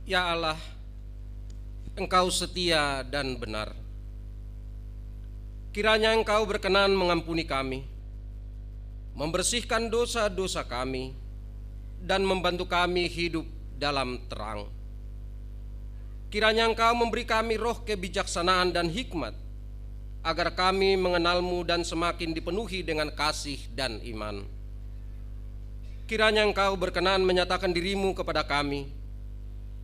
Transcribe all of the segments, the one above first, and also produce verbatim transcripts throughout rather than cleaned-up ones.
Ya Allah, Engkau setia dan benar. Kiranya Engkau berkenan mengampuni kami, membersihkan dosa-dosa kami, dan membantu kami hidup dalam terang. Kiranya Engkau memberi kami roh kebijaksanaan dan hikmat, agar kami mengenal-Mu dan semakin dipenuhi dengan kasih dan iman. Kiranya Engkau berkenan menyatakan diri-Mu kepada kami,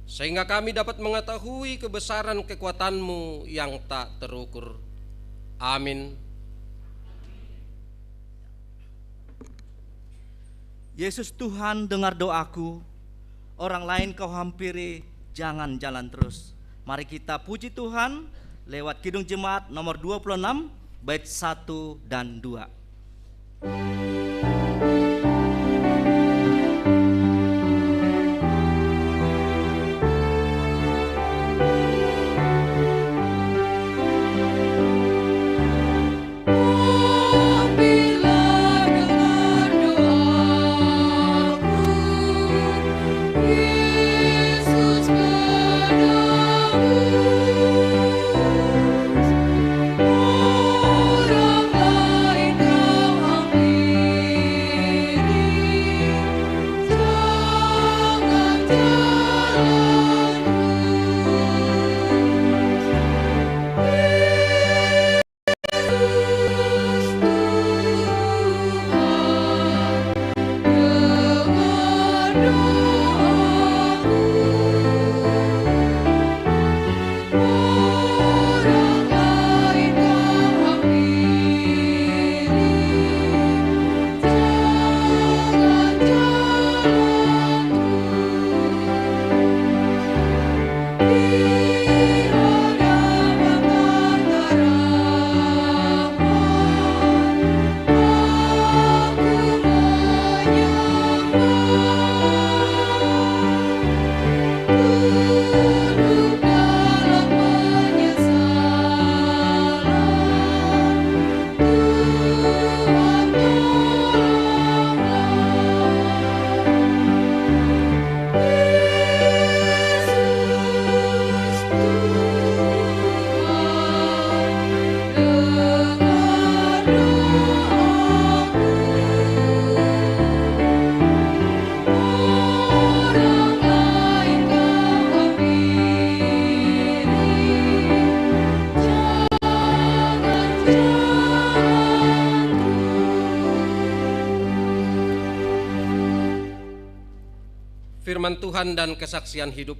sehingga kami dapat mengetahui kebesaran kekuatan-Mu yang tak terukur. Amin. Yesus Tuhan, dengar doaku. Orang lain kau hampiri, jangan jalan terus. Mari kita puji Tuhan lewat Kidung Jemaat nomor dua puluh enam, bait satu dan dua. Firman Tuhan dan kesaksian hidup,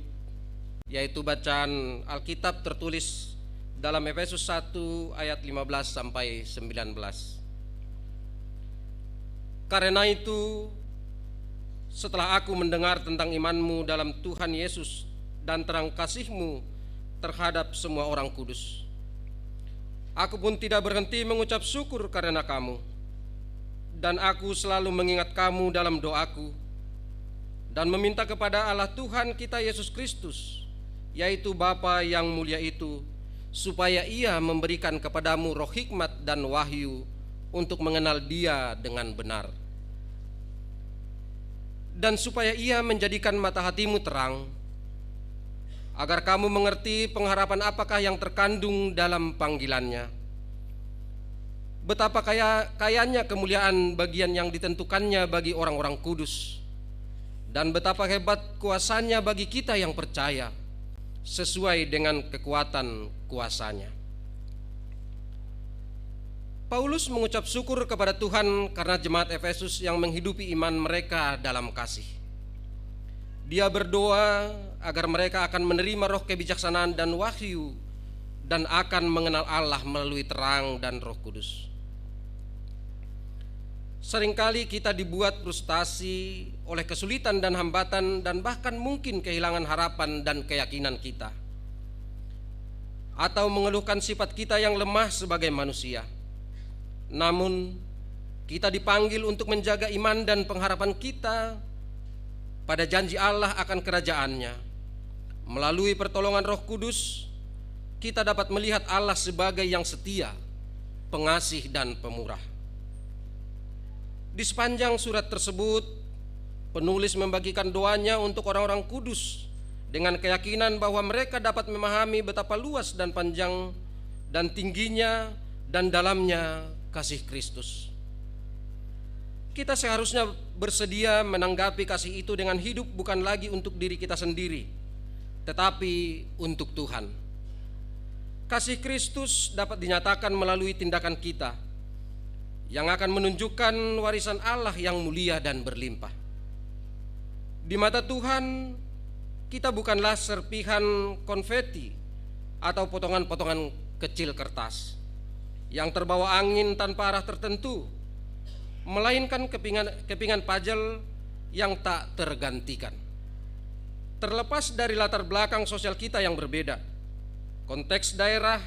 yaitu bacaan Alkitab tertulis dalam Efesus satu ayat lima belas sampai sembilan belas. Karena itu, setelah aku mendengar tentang imanmu dalam Tuhan Yesus dan terang kasihmu terhadap semua orang kudus, aku pun tidak berhenti mengucap syukur karena kamu. Dan aku selalu mengingat kamu dalam doaku dan meminta kepada Allah Tuhan kita Yesus Kristus, yaitu Bapa yang mulia itu, supaya Ia memberikan kepadamu roh hikmat dan wahyu untuk mengenal Dia dengan benar. Dan supaya Ia menjadikan mata hatimu terang, agar kamu mengerti pengharapan apakah yang terkandung dalam panggilannya. Betapa kaya, kayanya kemuliaan bagian yang ditentukannya bagi orang-orang kudus, dan betapa hebat kuasanya bagi kita yang percaya, sesuai dengan kekuatan kuasanya. Paulus mengucap syukur kepada Tuhan karena jemaat Efesus yang menghidupi iman mereka dalam kasih. Dia berdoa agar mereka akan menerima roh kebijaksanaan dan wahyu dan akan mengenal Allah melalui terang dan Roh Kudus. Seringkali kita dibuat frustasi oleh kesulitan dan hambatan dan bahkan mungkin kehilangan harapan dan keyakinan kita, atau mengeluhkan sifat kita yang lemah sebagai manusia. Namun, kita dipanggil untuk menjaga iman dan pengharapan kita pada janji Allah akan kerajaan-Nya. Melalui pertolongan Roh Kudus, kita dapat melihat Allah sebagai yang setia, pengasih, dan pemurah. Di sepanjang surat tersebut, penulis membagikan doanya untuk orang-orang kudus dengan keyakinan bahwa mereka dapat memahami betapa luas dan panjang dan tingginya dan dalamnya kasih Kristus. Kita seharusnya bersedia menanggapi kasih itu dengan hidup bukan lagi untuk diri kita sendiri, tetapi untuk Tuhan. Kasih Kristus dapat dinyatakan melalui tindakan kita, yang akan menunjukkan warisan Allah yang mulia dan berlimpah. Di mata Tuhan, kita bukanlah serpihan konfeti atau potongan-potongan kecil kertas yang terbawa angin tanpa arah tertentu, melainkan kepingan, kepingan puzzle yang tak tergantikan. Terlepas dari latar belakang sosial kita yang berbeda, konteks daerah,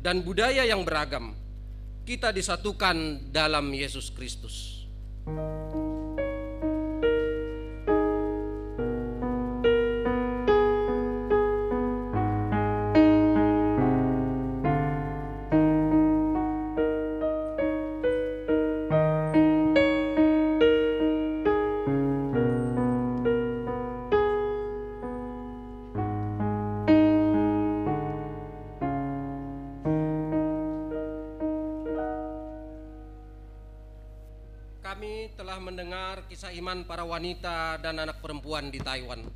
dan budaya yang beragam, kita disatukan dalam Yesus Kristus. Kami telah mendengar kisah iman para wanita dan anak perempuan di Taiwan.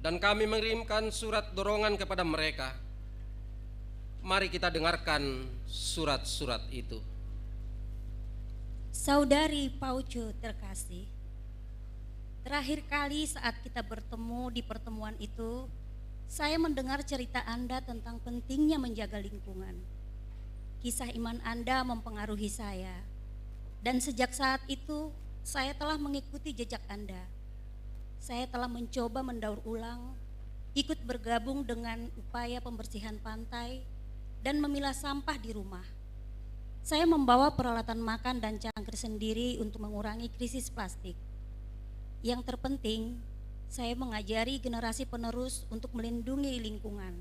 Dan kami mengirimkan surat dorongan kepada mereka. Mari kita dengarkan surat-surat itu. Saudari Paucu terkasih, terakhir kali saat kita bertemu di pertemuan itu, saya mendengar cerita Anda tentang pentingnya menjaga lingkungan. Kisah iman Anda mempengaruhi saya, dan sejak saat itu saya telah mengikuti jejak Anda. Saya telah mencoba mendaur ulang, ikut bergabung dengan upaya pembersihan pantai, dan memilah sampah di rumah. Saya membawa peralatan makan dan cangkir sendiri untuk mengurangi krisis plastik. Yang terpenting, saya mengajari generasi penerus untuk melindungi lingkungan.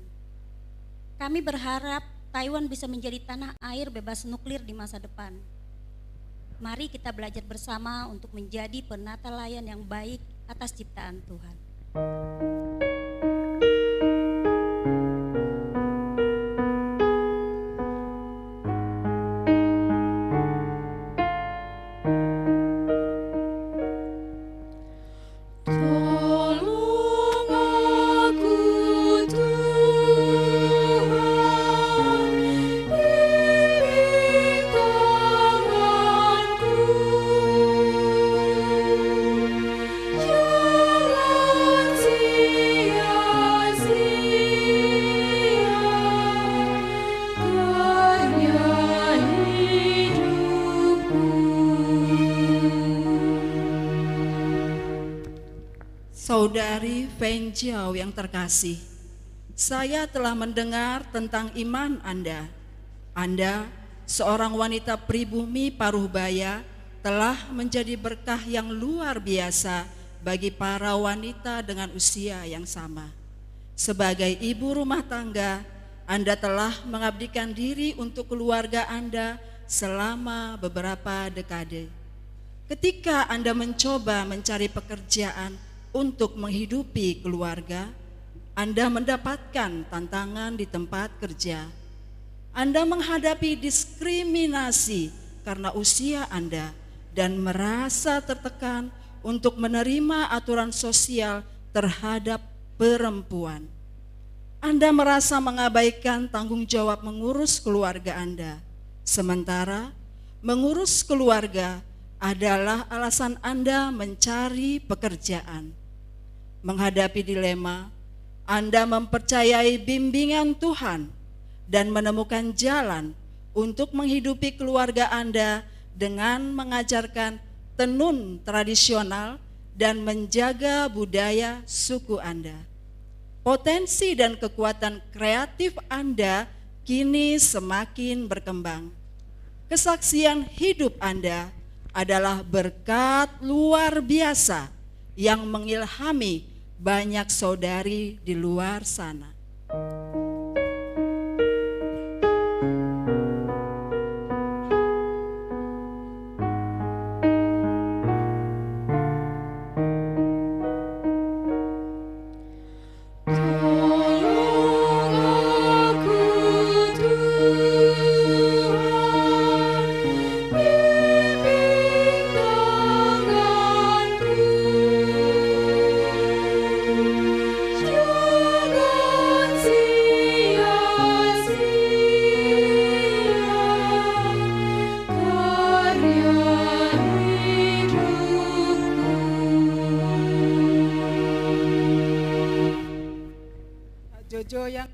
Kami berharap Taiwan bisa menjadi tanah air bebas nuklir di masa depan. Mari kita belajar bersama untuk menjadi penata layan yang baik atas ciptaan Tuhan. Saudari Feng Jiao yang terkasih, saya telah mendengar tentang iman Anda. Anda, seorang wanita pribumi paruh baya, telah menjadi berkah yang luar biasa bagi para wanita dengan usia yang sama. Sebagai ibu rumah tangga, Anda telah mengabdikan diri untuk keluarga Anda selama beberapa dekade. Ketika Anda mencoba mencari pekerjaan untuk menghidupi keluarga, Anda mendapatkan tantangan di tempat kerja. Anda menghadapi diskriminasi karena usia Anda dan merasa tertekan untuk menerima aturan sosial terhadap perempuan. Anda merasa mengabaikan tanggung jawab mengurus keluarga Anda, sementara mengurus keluarga adalah alasan Anda mencari pekerjaan. Menghadapi dilema, Anda mempercayai bimbingan Tuhan dan menemukan jalan untuk menghidupi keluarga Anda dengan mengajarkan tenun tradisional dan menjaga budaya suku Anda. Potensi dan kekuatan kreatif Anda kini semakin berkembang. Kesaksian hidup Anda adalah berkat luar biasa yang mengilhami banyak saudari di luar sana. Yang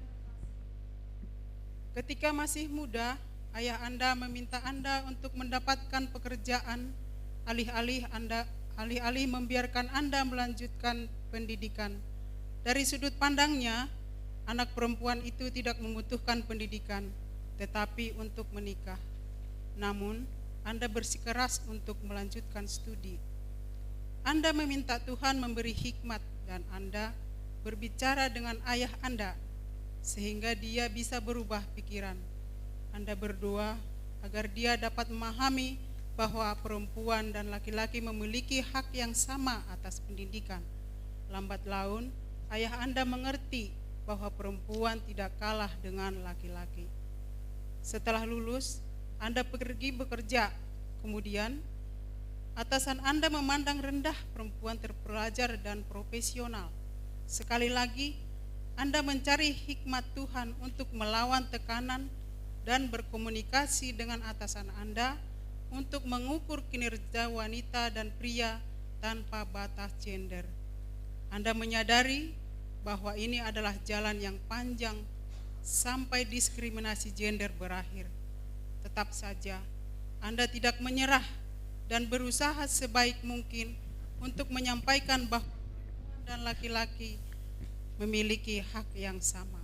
ketika masih muda, ayah Anda meminta Anda untuk mendapatkan pekerjaan alih-alih Anda alih-alih membiarkan Anda melanjutkan pendidikan. Dari sudut pandangnya, anak perempuan itu tidak membutuhkan pendidikan, tetapi untuk menikah. Namun, Anda bersikeras untuk melanjutkan studi. Anda meminta Tuhan memberi hikmat dan Anda berbicara dengan ayah Anda sehingga dia bisa berubah pikiran. Anda berdoa agar dia dapat memahami bahwa perempuan dan laki-laki memiliki hak yang sama atas pendidikan. Lambat laun, ayah Anda mengerti bahwa perempuan tidak kalah dengan laki-laki. Setelah lulus, Anda pergi bekerja. Kemudian, atasan Anda memandang rendah perempuan terpelajar dan profesional. Sekali lagi, Anda mencari hikmat Tuhan untuk melawan tekanan dan berkomunikasi dengan atasan Anda untuk mengukur kinerja wanita dan pria tanpa batas gender. Anda menyadari bahwa ini adalah jalan yang panjang sampai diskriminasi gender berakhir. Tetap saja, Anda tidak menyerah dan berusaha sebaik mungkin untuk menyampaikan bahwa perempuan dan laki-laki memiliki hak yang sama.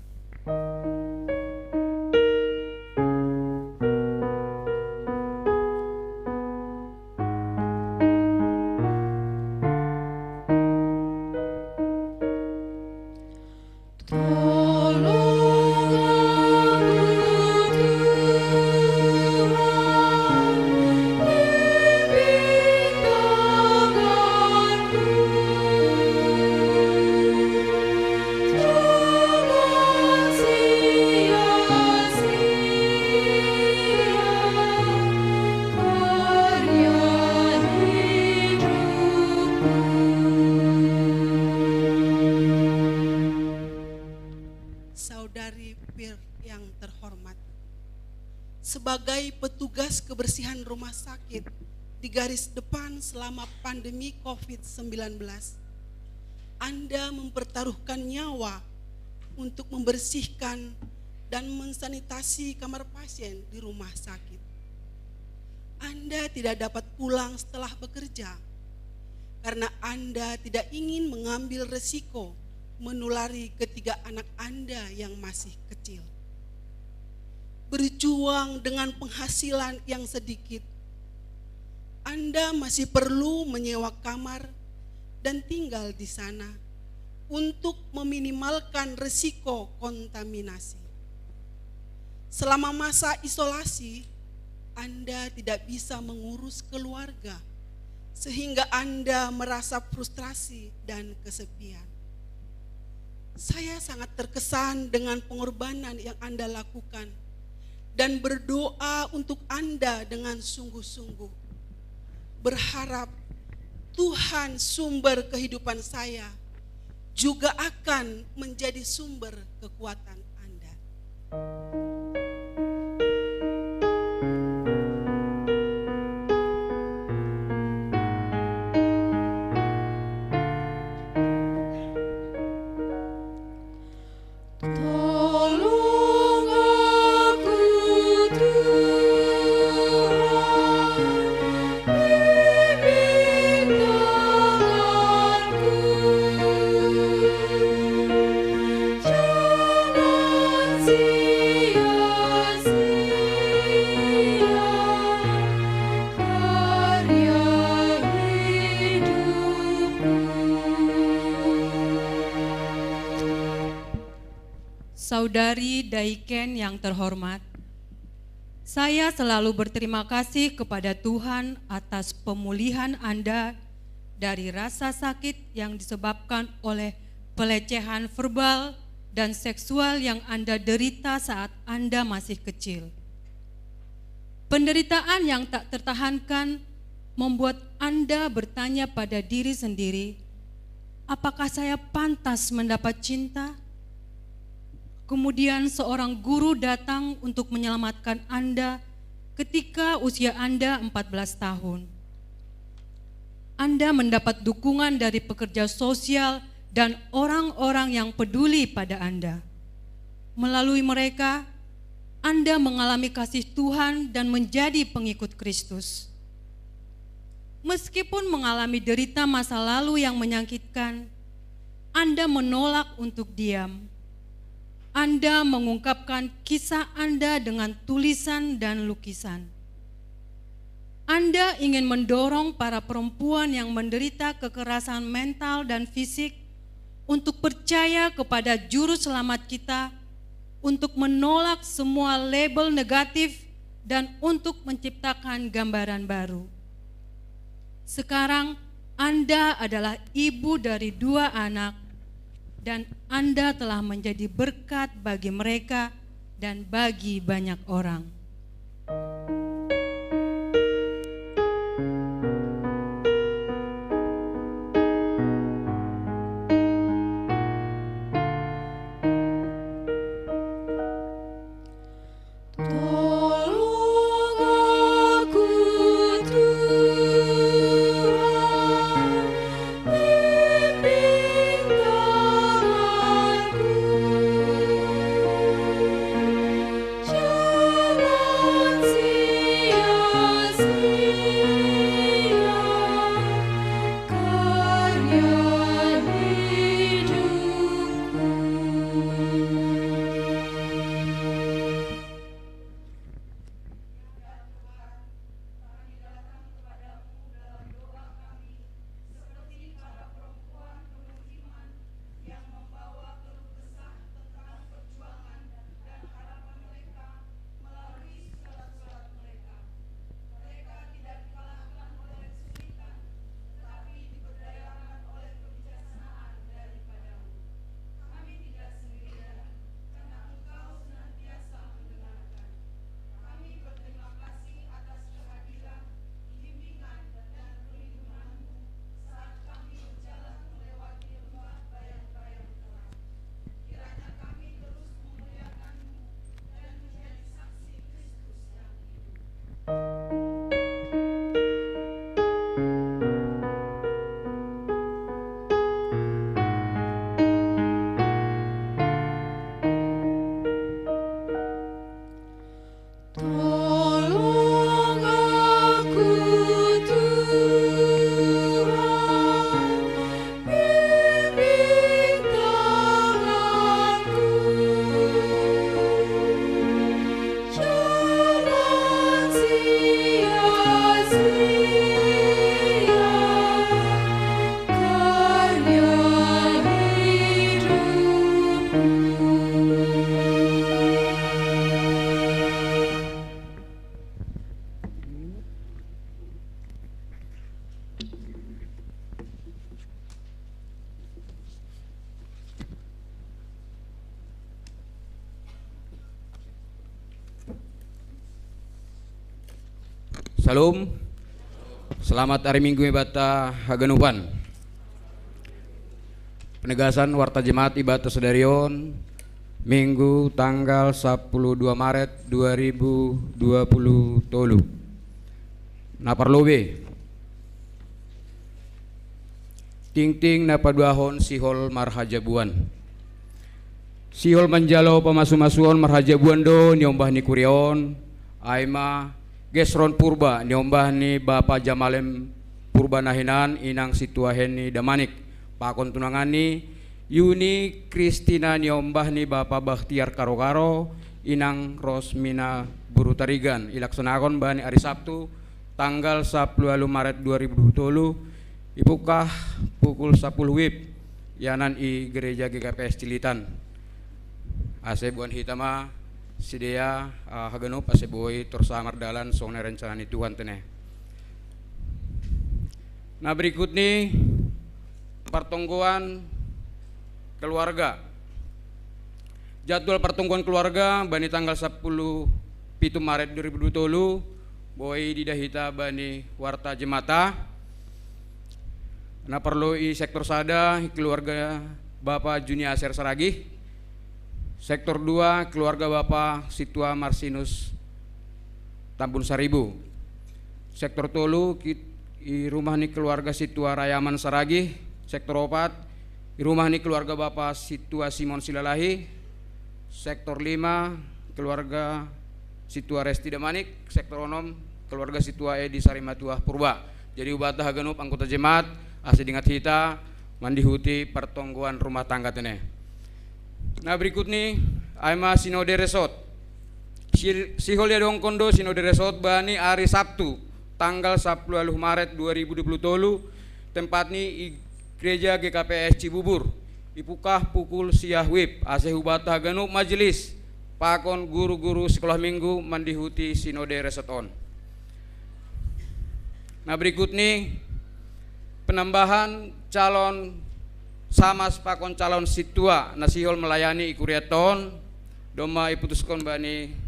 Saudari Pir yang terhormat, sebagai petugas kebersihan rumah sakit di garis depan selama pandemi covid sembilan belas, Anda mempertaruhkan nyawa untuk membersihkan dan mensanitasi kamar pasien di rumah sakit. Anda tidak dapat pulang setelah bekerja karena Anda tidak ingin mengambil resiko menulari ketiga anak Anda yang masih kecil. Berjuang dengan penghasilan yang sedikit, Anda masih perlu menyewa kamar dan tinggal di sana untuk meminimalkan risiko kontaminasi. Selama masa isolasi, Anda tidak bisa mengurus keluarga, sehingga Anda merasa frustrasi dan kesepian. Saya sangat terkesan dengan pengorbanan yang Anda lakukan dan berdoa untuk Anda dengan sungguh-sungguh. Berharap Tuhan sumber kehidupan saya juga akan menjadi sumber kekuatan Anda. Saudari Daiken yang terhormat, saya selalu berterima kasih kepada Tuhan atas pemulihan Anda dari rasa sakit yang disebabkan oleh pelecehan verbal dan seksual yang Anda derita saat Anda masih kecil. Penderitaan yang tak tertahankan membuat Anda bertanya pada diri sendiri, "Apakah saya pantas mendapat cinta?" Kemudian seorang guru datang untuk menyelamatkan Anda ketika usia Anda empat belas tahun. Anda mendapat dukungan dari pekerja sosial dan orang-orang yang peduli pada Anda. Melalui mereka, Anda mengalami kasih Tuhan dan menjadi pengikut Kristus. Meskipun mengalami derita masa lalu yang menyakitkan, Anda menolak untuk diam. Anda mengungkapkan kisah Anda dengan tulisan dan lukisan. Anda ingin mendorong para perempuan yang menderita kekerasan mental dan fisik untuk percaya kepada Juru Selamat kita, untuk menolak semua label negatif, dan untuk menciptakan gambaran baru. Sekarang Anda adalah ibu dari dua anak, dan Anda telah menjadi berkat bagi mereka dan bagi banyak orang. Salom. Selamat hari Minggu ibata haganupan. Penegasan warta jemaat ibata sadarion, Minggu tanggal sapuluh dua Maret dua ribu dua puluh tolu. Na parlobe, tingting na paduahon sihol marhajabuan. Sihol manjalo pamasumasuon marhajabuan do niombah ni kuriaon, ai ma gesron purba niombah ni bapa Jamalem Purba na hinan inang situahen ni Damanik, pakon tunangan ni Yuni Kristina niombah ni bapa Bahtiar Karokaro, inang Rosmina Burutarigan, ilaksanaon bani ari Sabtu, tanggal sapuluh ualu Maret dua ribu dua puluh tolu, ipukah pukul sapuluh wib, ianan i Gereja G K P S Cilitan. Ase boan hita ma sidea, ah, haganup ase boi torus mardalan songon na rencana ni Tuhan tene. Na berikut ni partonggoan keluarga. Jadwal partonggoan keluarga bani tanggal sapuluh pitu Maret dua ribu dua puluh tolu, boi diida hita bani warta jemaat. Na parlu i sektor sada, keluarga Bapa Juniaser Saragih. Sektor dua, keluarga Bapa Situa Marsinus Tambun Saribu. Sektor tolu, ki-, i rumah ni keluarga Situa Rayaman Saragih. Sektor opat, i rumah ni keluarga Bapa Situa Simon Silalahi. Sektor lima, keluarga Situa Resti Damanik. Sektor onom, keluarga Situa Edi Sarimatuah Purba. Jadi hubata haganup anggota jemaat, ase dingat hita, mandihuti pertonggoan rumah tangga tene. Nah, berikut nih, aima Sinode Resort. Sihol ya dongkondo Sinode Resort bani hari Sabtu, tanggal sepuluh Maret dua ribu dua puluh tolu, tempat nih Gereja G K P S Cibubur. Ipukah pukul siah wib, ase hubata haganup majelis pakon guru-guru sekolah minggu mandihuti Sinode Resort on. Nah, berikut nih penambahan calon samas pakon calon situa nasihol melayani ikuriaton. Doma iputuskon bani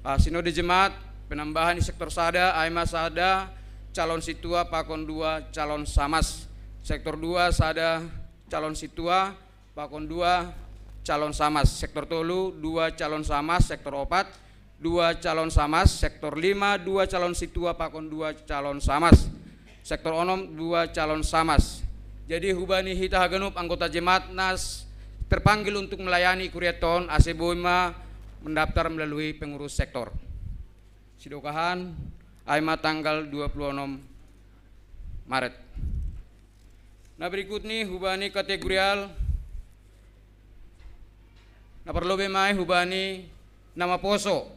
uh, Sinode Jemaat, penambahan di sektor sada, aima sada calon situa pakon dua calon samas. Sektor dua sada calon situa pakon dua calon samas. Sektor tolu dua calon samas. Sektor opat dua calon samas. Sektor lima dua calon situa pakon dua calon samas. Sektor onom dua calon samas. Jadi hubani hita haganup anggota jemaat nas terpanggil untuk melayani kuriaton ase boi ma mendaftar melalui pengurus sektor. Sidokahan, aima tanggal dua puluh enam Maret. Nah, berikut nih hubani kategorial. Nah, perlu be mai hubani nama poso.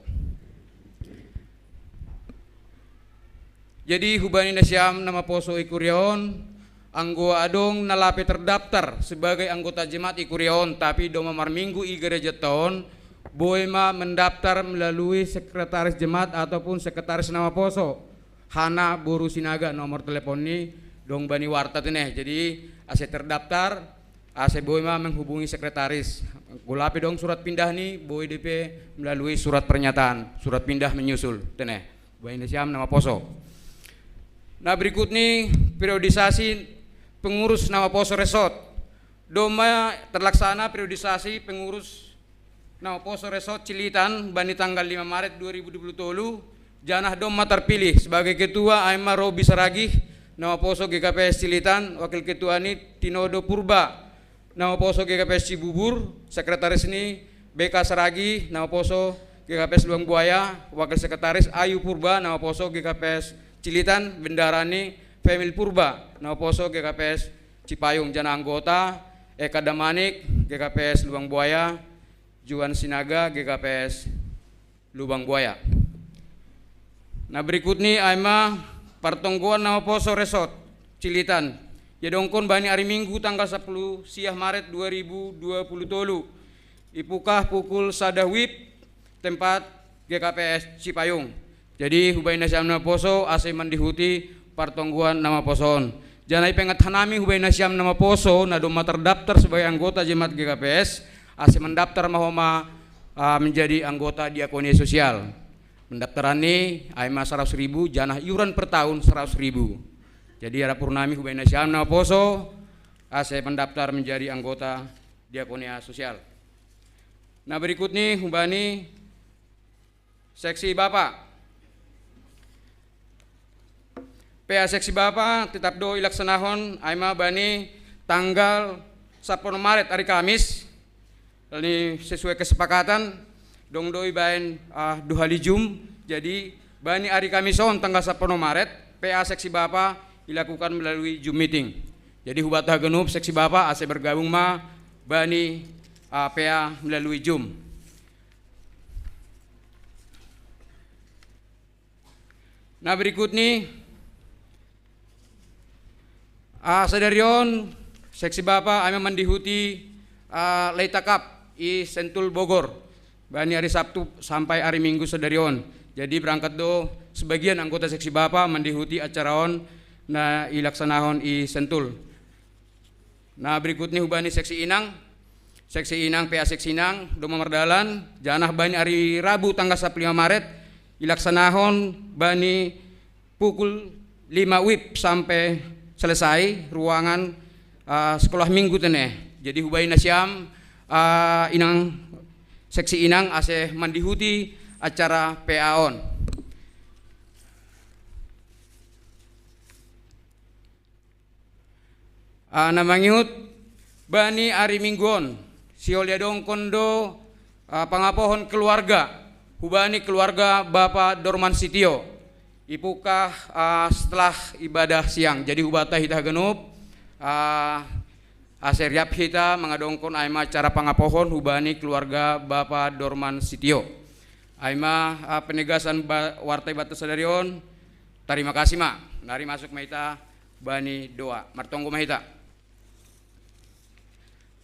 Jadi hubani nasiam nama poso ikurion, anggo adong nalape terdaftar sebagai anggota jemaat ikurion, tapi doma marminggu i gereja ton, boi ma mendaftar melalui sekretaris jemaat ataupun sekretaris nama poso. Hana boru Sinaga, nomor telepon ni dong bani warta tene. Jadi ase terdaftar, ase boi ma menghubungi sekretaris. Golape dong surat pindah ni, boi depe melalui surat pernyataan, surat pindah menyusul tene. Baina siam nama poso. Nah, berikut ni periodisasi pengurus nama poso resort. Doma terlaksana periodisasi pengurus nama poso resort Cilitan bani tanggal lima Maret dua ribu dua puluh tolu, janah doma terpilih sebagai ketua aima Robi Saragih, nama poso G K P S Cilitan, wakil ketua ni Tinodo Purba, nama poso G K P S Cibubur, sekretaris ni B K Saragih, nama poso G K P S Luang Buaya, wakil sekretaris Ayu Purba, nama poso G K P S Cilitan, bendara ni Femil Purba, nama poso G K P S Cipayung, janah anggota Eka Damanik, G K P S Luang Buaya, Juan Sinaga, G K P S Lubang Buaya. Nah, berikut ni aima partonggoan nama poso resort Cilitan. Ya dongkon bani hari Minggu tanggal sepuluh siah Maret dua ribu dua puluh tolu. Ipukah pukul sada wib tempat G K P S Cipayung. Jadi hubai nasiam nama poso ase mandihuti partonggoan nama poson. Janai pengat hanami hubai nasiam nama poso na doma terdaftar sebagai anggota jemaat G K P S ase mendaftar mahoma uh, menjadi anggota diakonia sosial. Pendaftaran ni aima seratus ribu, janah iuran per tahun seratus ribu. Jadi harap purnami hubai nasiam nama poso ase mendaftar menjadi anggota diakonia sosial. Nah, berikut ni hubani seksi bapa. P A seksi bapa tetap do ilaksanahon aima bani tanggal sepuluh Maret hari Kamis. Ini sesuai kesepakatan dong do ibaen uh, duhali jum. Jadi bani hari Kamis on tanggal sepuluh Maret P A seksi bapa dilakukan melalui Zoom meeting. Jadi hubat hagenup seksi bapa ase bergabung ma bani uh, P A melalui Zoom. Nah, berikut ni uh, sadarion seksi bapa aima mandihuti uh, Leitakap i Sentul Bogor. Bani hari Sabtu sampai hari Minggu sadarion. Jadi berangkat do sebagian anggota seksi bapa mandihuti acara on na ilaksanahon i Sentul. Nah, berikut ni hubani seksi inang. Seksi inang, P A seksi inang, doma mardalan, janah bani hari Rabu tanggal sepuluh Maret, ilaksanahon bani pukul lima wib sampai selesai ruangan uh, sekolah minggu tene. Jadi hubai nasiam uh, inang seksi inang ase mandihuti acara P A on. Uh, na mangihut bani ari minggu on, sihol ya dongkon do Ah, pangapohon keluarga, hubani keluarga Bapa Dorman Sitio. Ipuka, ah, setelah ibadah siang. Jadi hubata hita haganup, ah, ase riap hita mangadongkon ai ma acara pangapohon hubani keluarga Bapa Dorman Sitio. Ai ma, ah, penegasan ba-, warta ibata sadarion. Tarima kasih ma. Nari masuk ma hita bani doa. Martonggo ma hita.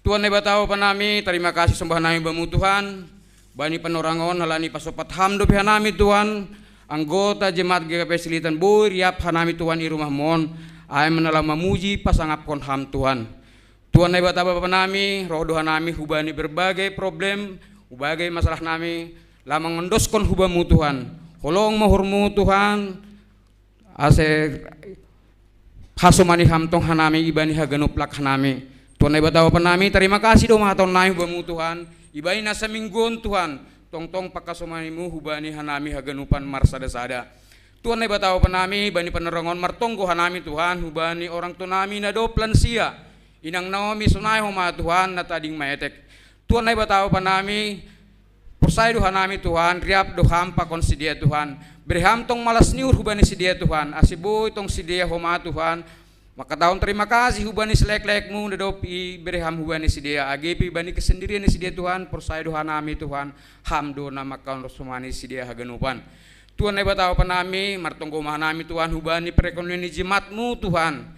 Tuhan Naibata Bapa nami, tarima kasih sombah nami bamu Tuhan. Bani panorangon halani pasopat ham dope hanami Tuhan. Anggota jemaat G K P Silitan boi riap hanami Tuhan i rumahmon. Ai manala mamuji pasangapkon ham Tuhan. Tuhan Naibata Bapa nami, roh do hanami hubani berbagai problem, hubani masalah nami, la mangondoskon hubamu Tuhan. Holong ma uhurmu Tuhan, ase hasomani ham tong hanami ibani haganup lak hanami. Tuhan Naibata Bapa nami, tarima kasih do ma hatahon nami hubamu Tuhan. Ibani na samingguon Tuhan, tongtong pakasomanimu hubani hanami haganupan marsada-sada. Tuhan Naibata Bapa nami, bani panorangon martonggo hanami Tuhan, hubani orang tua nami na dob lansia. Inang Naomi sonai homa Tuhan na tading maetek. Tuhan Naibata Bapa nami, porsaya do hanami Tuhan, riap do ham pakon sidea Tuhan. Bere ham tong malas ni uhur hubani sidea Tuhan, ase boi tong sidea homa Tuhan. Mangkatahon tarima kasih hubani seleklekmu na dob ibere ham hubani sidea, age pe bani kesendirian ni sidea Tuhan, porsaya do hanami Tuhan, ham do na mangkasomani sidea haganupan. Tuhan Naibata Bapa nami, martonggo ma hanami Tuhan hubani perekonomian ni jemaatmu Tuhan.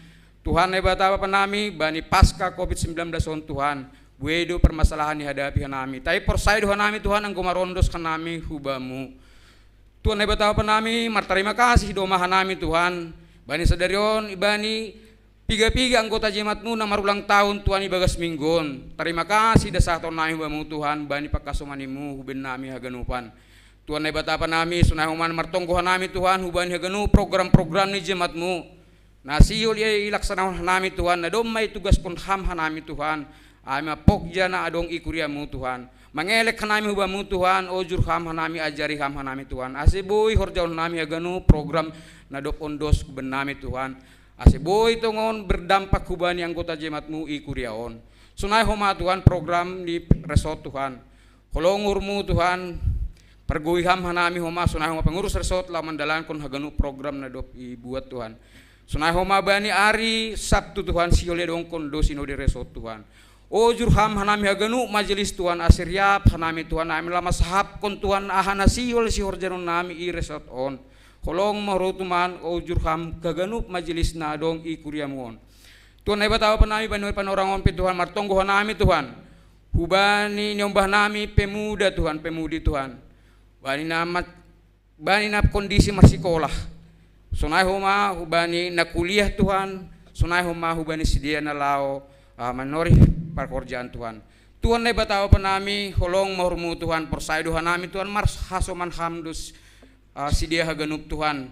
Tuhan Naibata Bapa nami, bani pasca covid sembilan belas on Tuhan, buei do permasalahan ni hadapi hanami. Tapi porsaya do hanami Tuhan, anggo marondos hanami hubamu. Tuhan Naibata Bapa nami, martarima kasih do ma hanami Tuhan. Bani sadarion, ibani piga-piga anggota jemaatmu na marulang tahun Tuhan ibagas minggu on. Tarima kasih da sahaton nami hubamu Tuhan, bani pangkasomanimu huben nami haganupan. Tuhan Naibata Bapa nami, sonai homa martonggo hanami Tuhan, hubani haganup program-program ni jemaatmu. Na sihol ia ilaksanahon hanami Tuhan, na domma itugaskon ham hanami Tuhan. Ai ma pokja na adong i kuriamu Tuhan. Mangelek hanami hubamu Tuhan, ojur ham hanami, ajari ham hanami Tuhan. Ase boi horjahon hanami haganup program na dob ondos huben nami Tuhan. Ase boi tongon berdampak hubani anggota jemaatmu i kuria on. Sonai homa Tuhan program ni resort Tuhan. Holong uhurmu Tuhan, pargogoi ham hanami homa, sonai homa pengurus resort laho mandalankon haganup program na dob ibuat Tuhan. Sonai homa bani ari Sabtu Tuhan, sihol ia dongkon do sinode resort Tuhan. Ojur ham hanami haganup majelis Tuhan, ase riap hanami Tuhan, ai ma la masahapkon Tuhan aha na sihol sihorjahon nami i resort on. Holong ma uhurmu Tuhan, ojur ham haganup majelis na adong i kuriamu on. Tuhan Naibata Bapa nami, bani panorangon pe Tuhan, martonggo hanami Tuhan. Hubani niombah nami pemuda Tuhan, pemudi Tuhan. Bani na mat-, bani na kondisi marsikolah. Sonai homa hubani na kuliah Tuhan, sonai homa hubani sidea na laho, ah, manorih parhorjaan Tuhan. Tuhan Naibata Bapa nami, holong ma uhurmu Tuhan, porsaya do hanami Tuhan, marhasoman ham dos, ah, sidea haganup Tuhan.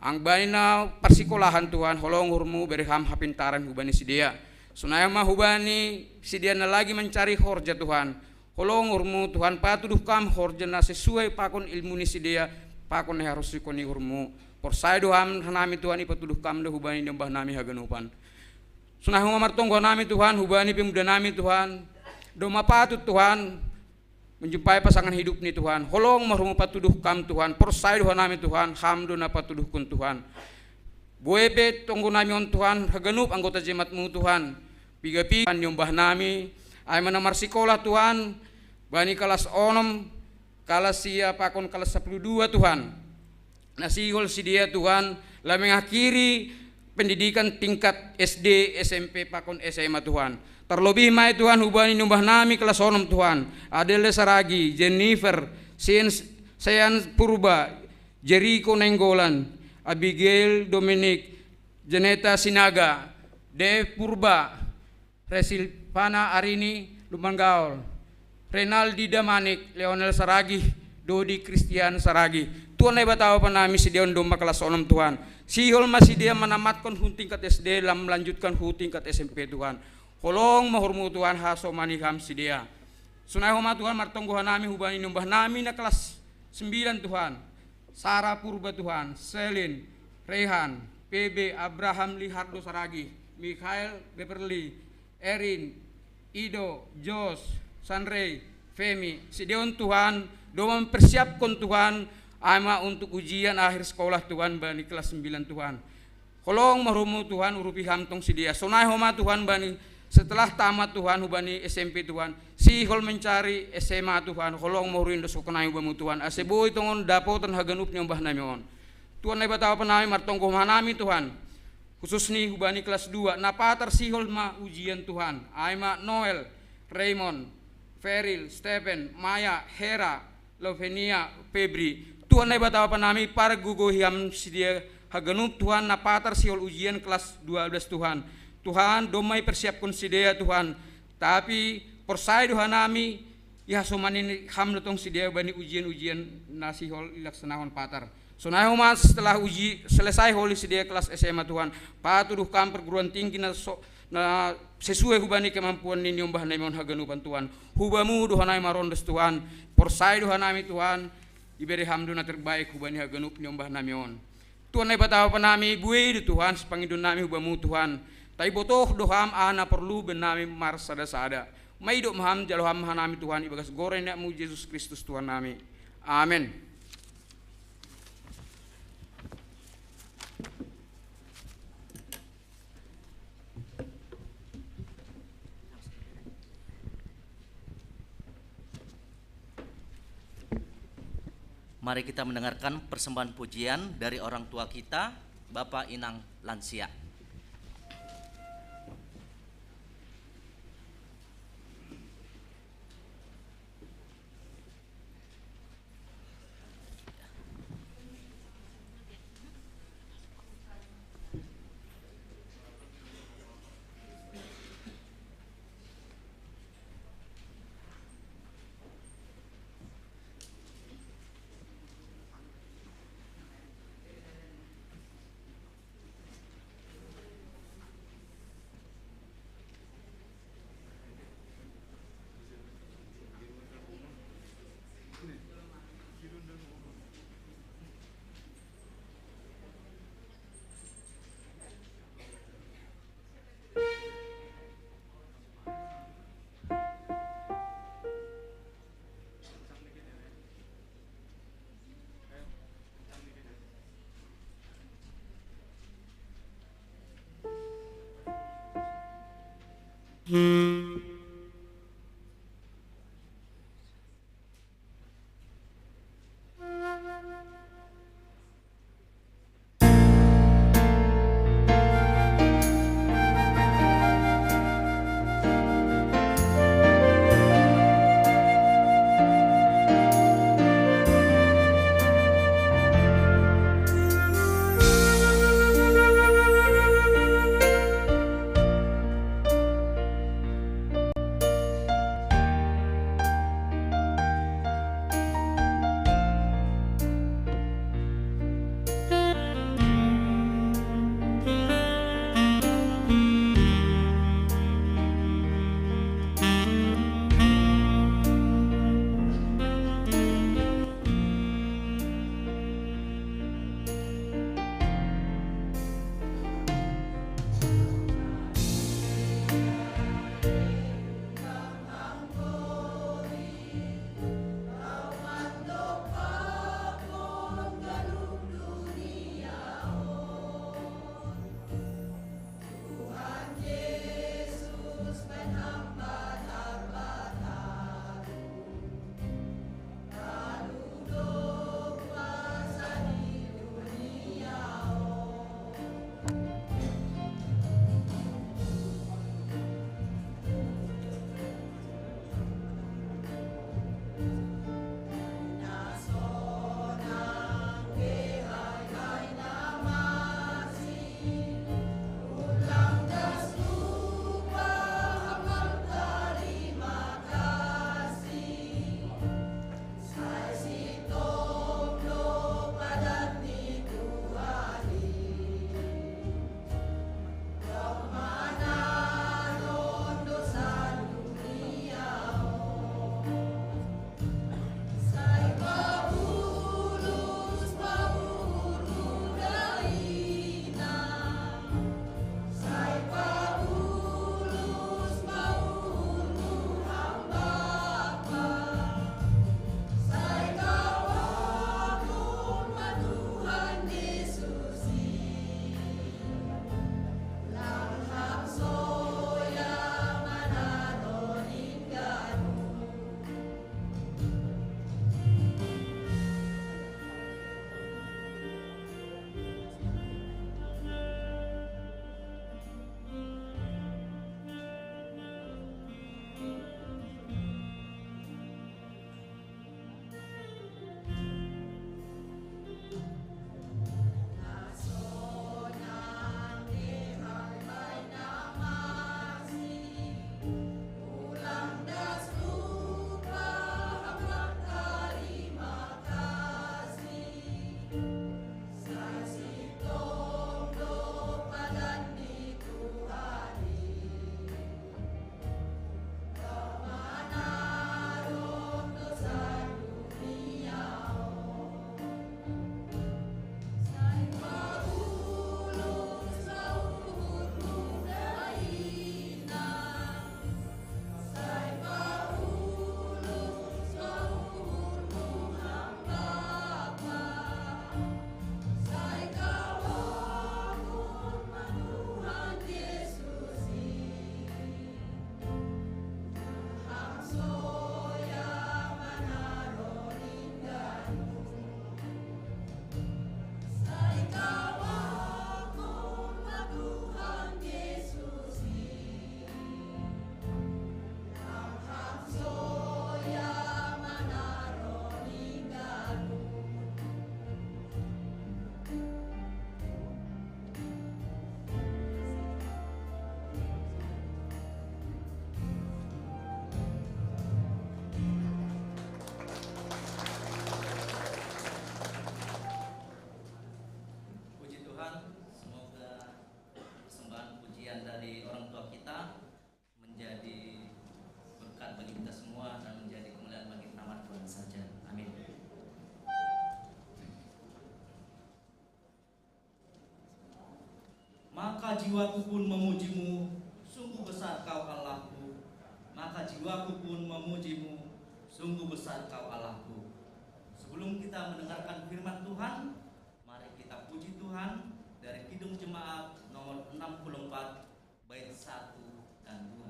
Anggo bani na parsikolahan Tuhan, holong uhurmu bere ham hapintaran hubani sidea. Sonai ma hubani sidea na lagi mancari horja Tuhan. Holong uhurmu Tuhan, patuduh kam horja na sesuai pakon ilmu ni sidea, pakon na iharosikon ni uhurmu. Porsaya do ham hanami Tuhan, ipatuduh kam do hubani niombah nami haganupan. Sonai homa martonggo hanami Tuhan, hubani pemuda nami Tuhan. Domma patut Tuhan, menjumpai pasangan hidup ni Tuhan. Holong ma uhurmu, patuduh kam Tuhan, porsaya do hanami Tuhan, ham do na patuduhkon Tuhan. Buei pe tonggo nami on Tuhan, haganup anggota jemaatmu Tuhan. Piga-piga niombah nami, ai ma na marsikolah Tuhan, bani kalas onom, kalas sia pakon kalas sapuluh dua Tuhan. Na sihol sidea Tuhan, la mengakhiri pendidikan tingkat S D, S M P pakon S M A Tuhan. Tarlobih ma i Tuhan hubani niombah nami kalas onom Tuhan. Adele Saragi, Jennifer, Sian, Sean Purba, Jericho Nainggolan, Abigail Dominic, Janeta Sinaga, Dev Purba, Resilvana Arini Lumanggaol, Renaldi Damanik, Leonel Saragi, Dodi Christian Saragi. Tuhan Naibata Bapa nami, sidea on domma kalas onom Tuhan. Sihol ma sidea manamatkon hu tingkat S D, la melanjutkan hu tingkat S M P Tuhan. Holong ma uhurmu Tuhan, hasomani ham sidea. Sonai homa Tuhan, martonggo hanami hubani niombah nami na kalas sembilan Tuhan. Sara Purba Tuhan, Selin, Rehan, P B, Abraham Lihardo Saragi, Mikhail Beverly, Erin, Ido, Jos, Sanrey, Femi, si dia on Tuhan, do mempersiapkan Tuhan, ai ma untuk ujian akhir sekolah Tuhan bani kelas sembilan Tuhan. Holong ma hubamu Tuhan, urupi ham tong si dia. Sonai ho ma Tuhan bani setelah tamat Tuhan hubani S M P Tuhan. Sihol mencari S M A Tuhan, holong ma hurinda so kenai hubamu Tuhan. Ase boi tong on dapotan haganup ni ombah nami on. Tuhan Naibata Bapa nami, martonggo ma hanami Tuhan. Khusus ni hubani kelas dua, na patar sihol ma ujian Tuhan. Ai ma Noel, Raymond, Feril, Stephen, Maya, Hera, Lovenia, Febri. Tuhan Naibata Bapa nami, pargogohi ham si dia haganup Tuhan na patar sihol ujian kelas dua belas Tuhan. Tuhan, domma ipersiapkan si dia Tuhan. Tapi porsaya do hanami, ihasomani ham do tong si dia bani ujian-ujian na sihol ilaksanahon patar. Sonai ho ma setelah uji selesai holi si dia kelas S M A Tuhan. Patuduh kam perguruan tinggi na so, na sesuai hubani kemampuan ni ombah nami on haganupan Tuhan. Hubamu do hanami marondos Tuhan. Porsaya do hanami Tuhan. Ibere ham do na terbaik hubani haganup ni ombah nami on. Tuhan Naibata Bapa nami, buei do Tuhan sipangido nami hubamu Tuhan. Taibotoh do ham aha na porlu baen nami marsada-sada. Maidop ma ham, jalo ham hanami Tuhan ibagas goar ni Anakmu Jesus Kristus Tuhan nami. Amen. Mari kita mendengarkan persembahan pujian dari orang tua kita, Bapak Inang Lansia. Maka jiwaku pun memuji-Mu, sungguh besar Kau Allahku. Maka jiwaku pun memuji-Mu, sungguh besar Kau Allahku. Sebelum kita mendengarkan firman Tuhan, mari kita puji Tuhan dari Kidung Jemaat nomor enam puluh empat, bait satu dan dua.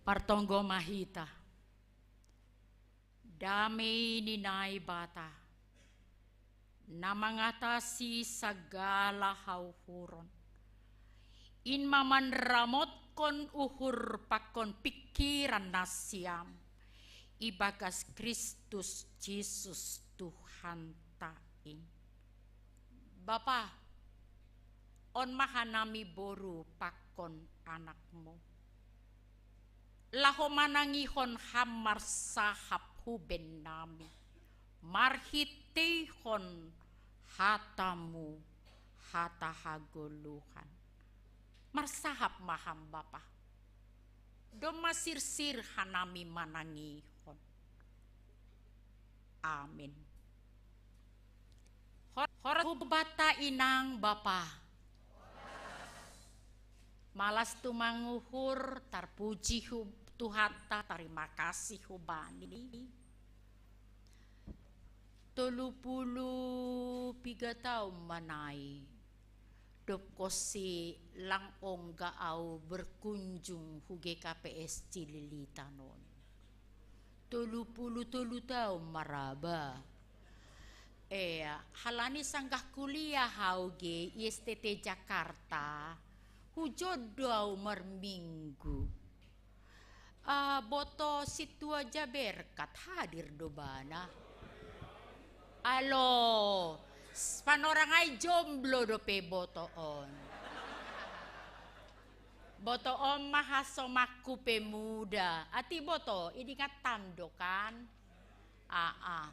Martonggo ma hita. Dame ni Naibata, na mangatasi sagala hauhuron, in ma manramotkon uhur pakon pingkiran nasiam ibagas Kristus Jesus Tuhanta in. Bapa, on ma hanami boru pakon anakmu, laho manangihon Ham marsahap hu bennami, marhiteihon hatamu, hata hagoluhan. Marsahap ma Ham, Bapa. Domma sirsir hanami manangihon. Amin. Hor-, horas hubanta inang bapa. Malas tumang uhur, tarpuji hu Tuhanta, tarima kasih hubani. Tolu pulu piga taon ma nai, dob konsi lang ongga au berkunjung hu G K P S Cililitan on. Tolu pulu tolu taon ma ra ba. Ea, halani sanggah kuliah au ge i S T T Jakarta, hujon do au marminggu. Ah, boto sintua Jaberkat hadir do bana. Alo, s-, panorang ai jomblo dope boto on. Boto on ma hasomangku pemuda. Ati boto, idingat tam do kan? Aa.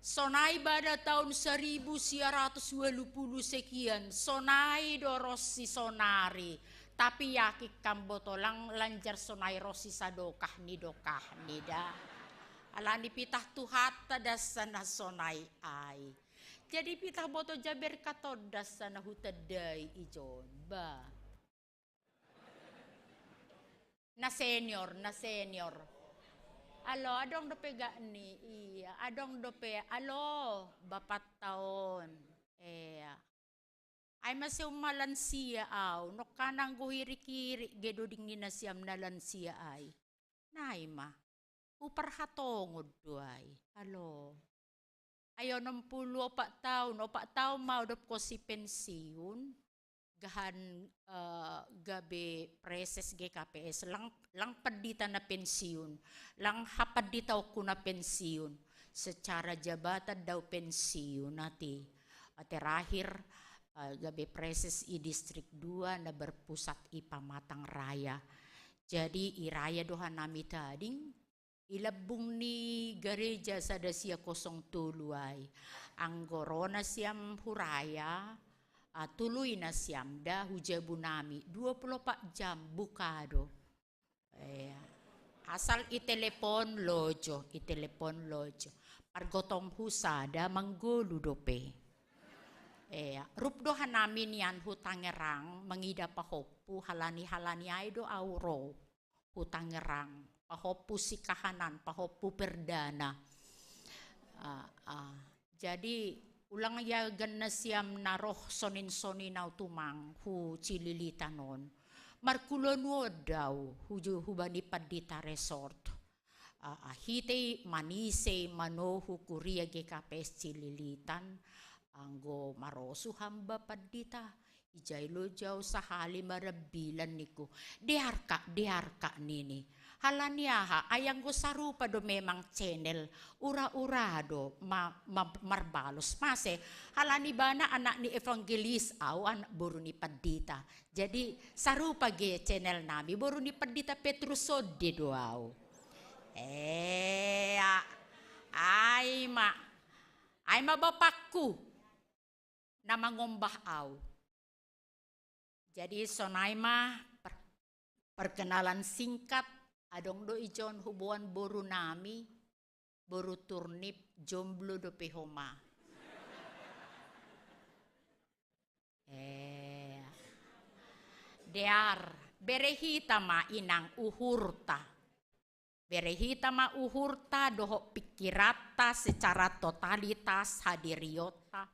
Sonai bada taon saribu sia ratus walu pulu sekian, sonai do ro si sonari. Tapi yakin kam boto lang lanjar sonai ro si sadokah ni dokahni da. Alani pitah Tuhanta das na sonai ai. Jadi pitah boto Jaberkat on das na hutandai ijon ba. Na senior, na senior. Alo, adong dope gak ni, iya, adong dope, alo, bapat taon. Iya. Ai masi umma lansia au, nokkanang go hirik-hirik ge do dingina siam na lansia ai. Nai ma. Uparhatongod do ai. Alo. Ai onom pulu opat taun, opat taun ma odop ko si pensiun. Gahan, eh, gabe preses G K P S, lang, lang pendita na pensiun, lang hapendita okku na pensiun, secara jabatan dau pensiun ati. Eh, terakhir, eh, gabe preses i distrik dua na berpusat i Pamatang Raya. Jadi i Raya doha nami tading, i lebbung ni gareja sada sia kosong tolu ai. Anggorona siam huraya, ah, tului na siam da hujabu nami, dua puluh opat jam buka do. Iya. Asal i telepon lojo, i telepon lojo. Pargotong husada manggolu dope. Iya, rup doha nami nian hu Tangerang mangida pahoppu halani-halani ai do au ro. Hu Tangerang, pahoppu si kahanan, pahoppu perdana. Ah, ah. Jadi, ulang ia ganna siam na roh sonin-sonin au tumang, hu Cililitan on. Markulo nuo dau, hu ju-, hu bani pandita resort. Ah, ah, hitei manisei manohu kuria G K P S Cililitan, anggo marosu hamba pandita, ijai lo jau sahali marambilan niku. Dearka, dearka nini. Halani aha, ai anggo sarupa do memang channel, ura-ura do ma, ma, marbalos. Mase, halani bana anak ni evangelis, au anak boru ni pandita. Jadi sarupa ge channel nami, boru ni pandita Petrus Sonde do au. Ea, ai ma, ai ma bapakku na mangombah au. Jadi sonai ma per-, perkenalan singkat, adong do ijon huboan boru nami, boru Turnip, jomblo dope homa. Eh, dear, bere hita ma inang uhurta. Bere hita ma uhurta dohot pikiranta secara totalitas hadirionta,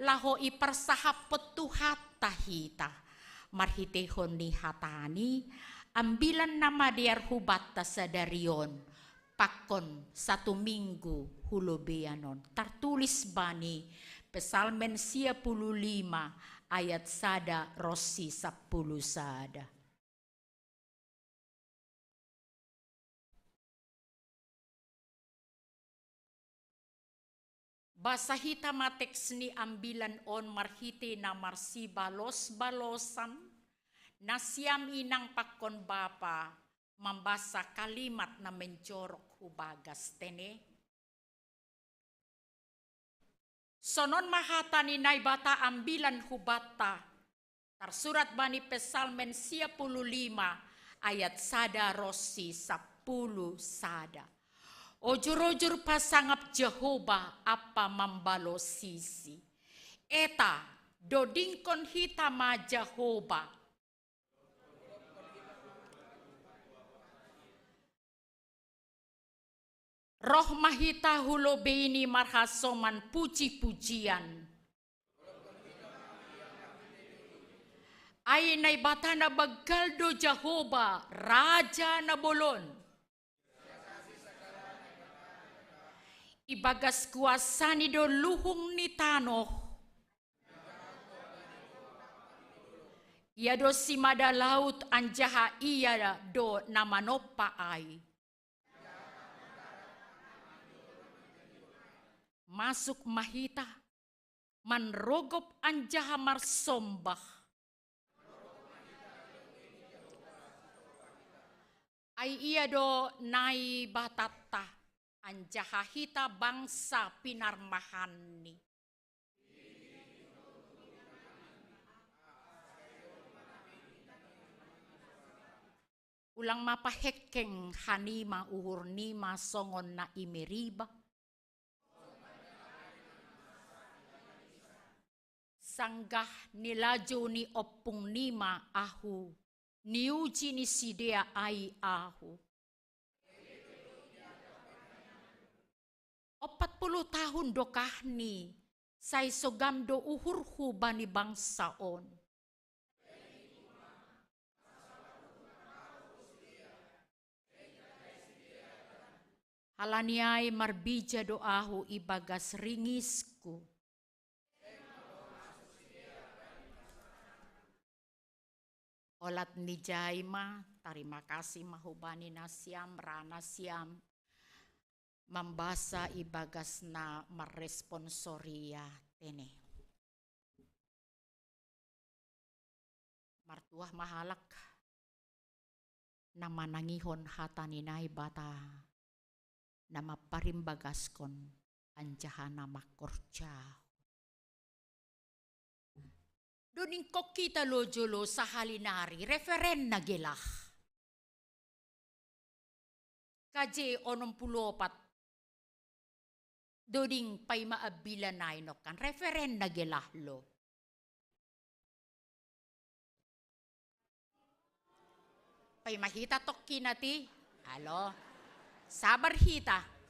laho iparsahaphon Tuhanta hita. Marhiteihon ni hatani, ambilan na madear hubanta sadari on, pakkon satu minggu hu lobean on. Tartulis bani Psalmen sia pulu lima ayat sada ronsi sampulu sada. Basa hita ma teks ni ambilan on marhite na marsibalos-balosan, nasiam inang pakkon bapa, mambasa kalimat na menjorok hu bagas tene. Sonon ma hata ni Naibata ambilan hubanta, tarsurat bani Psalmen sia pulu lima ayat sada ronsi sampulu sada. Ojur-ojur pasangap Jahowa ampa mambalosisi. Eta, dodingkon hita ma Jahowa. Roh ma hita hu lobeini marhasoman puji-pujian. Ai Naibata na banggal do Jahowa, Raja na bolon. Ibagas kuasani do luhung ni tanoh. Ia do simada laut anjaha ia do na manompa ai. Masuk ma hita, manrogop anjaha marsombah. Ai ia do Naibatanta, anjaha hita bangsa pinarmahanni. Ulang ma pahekkeng hanima uhurnima songon na i Meriba. Sanggah nilajou ni ompungnima ahu, niuji ni sidea ai ahu. Tahun do kahni, sai sogam do uhurhu bani bangsa on. Halani ai marbija do ahu ibagas ringisku. Olat ni jai ma, tarima kasih ma hubani nasiam, ra nasiam mambasa ibagas na marresponsoria tene. Martuah ma halak na manangihon hata ni Naibata, na maparimbagaskon anjaha na mangkorja. Doding kok kita lo jolo sahali nari, referen na gelah. K J onom puluh opat. Doding paima abila nai nokkan referen na gelah lo. Paima hita tokki nati. Halo. Sabar hita.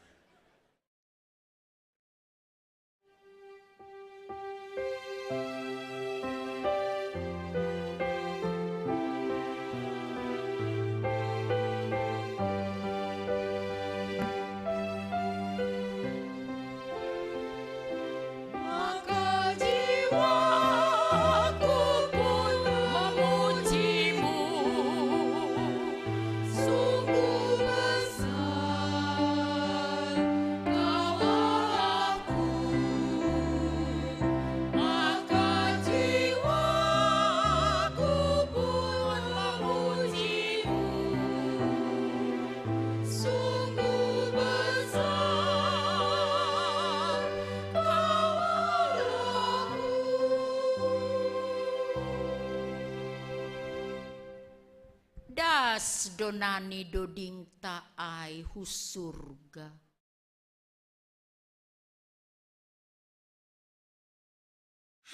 Das do nani dodingta ai hu surga.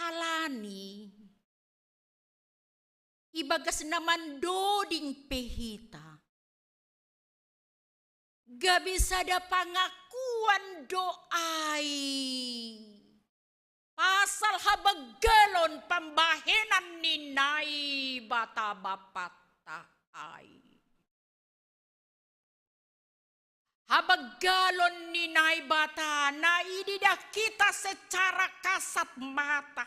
Halani ibagas na mandoding pe hita, gabe sada pangakuan do ai pasal habanggalon pambahenan ni Naibata Bapanta ai. Habanggalon ni Naibata na ididah kita secara kasat mata.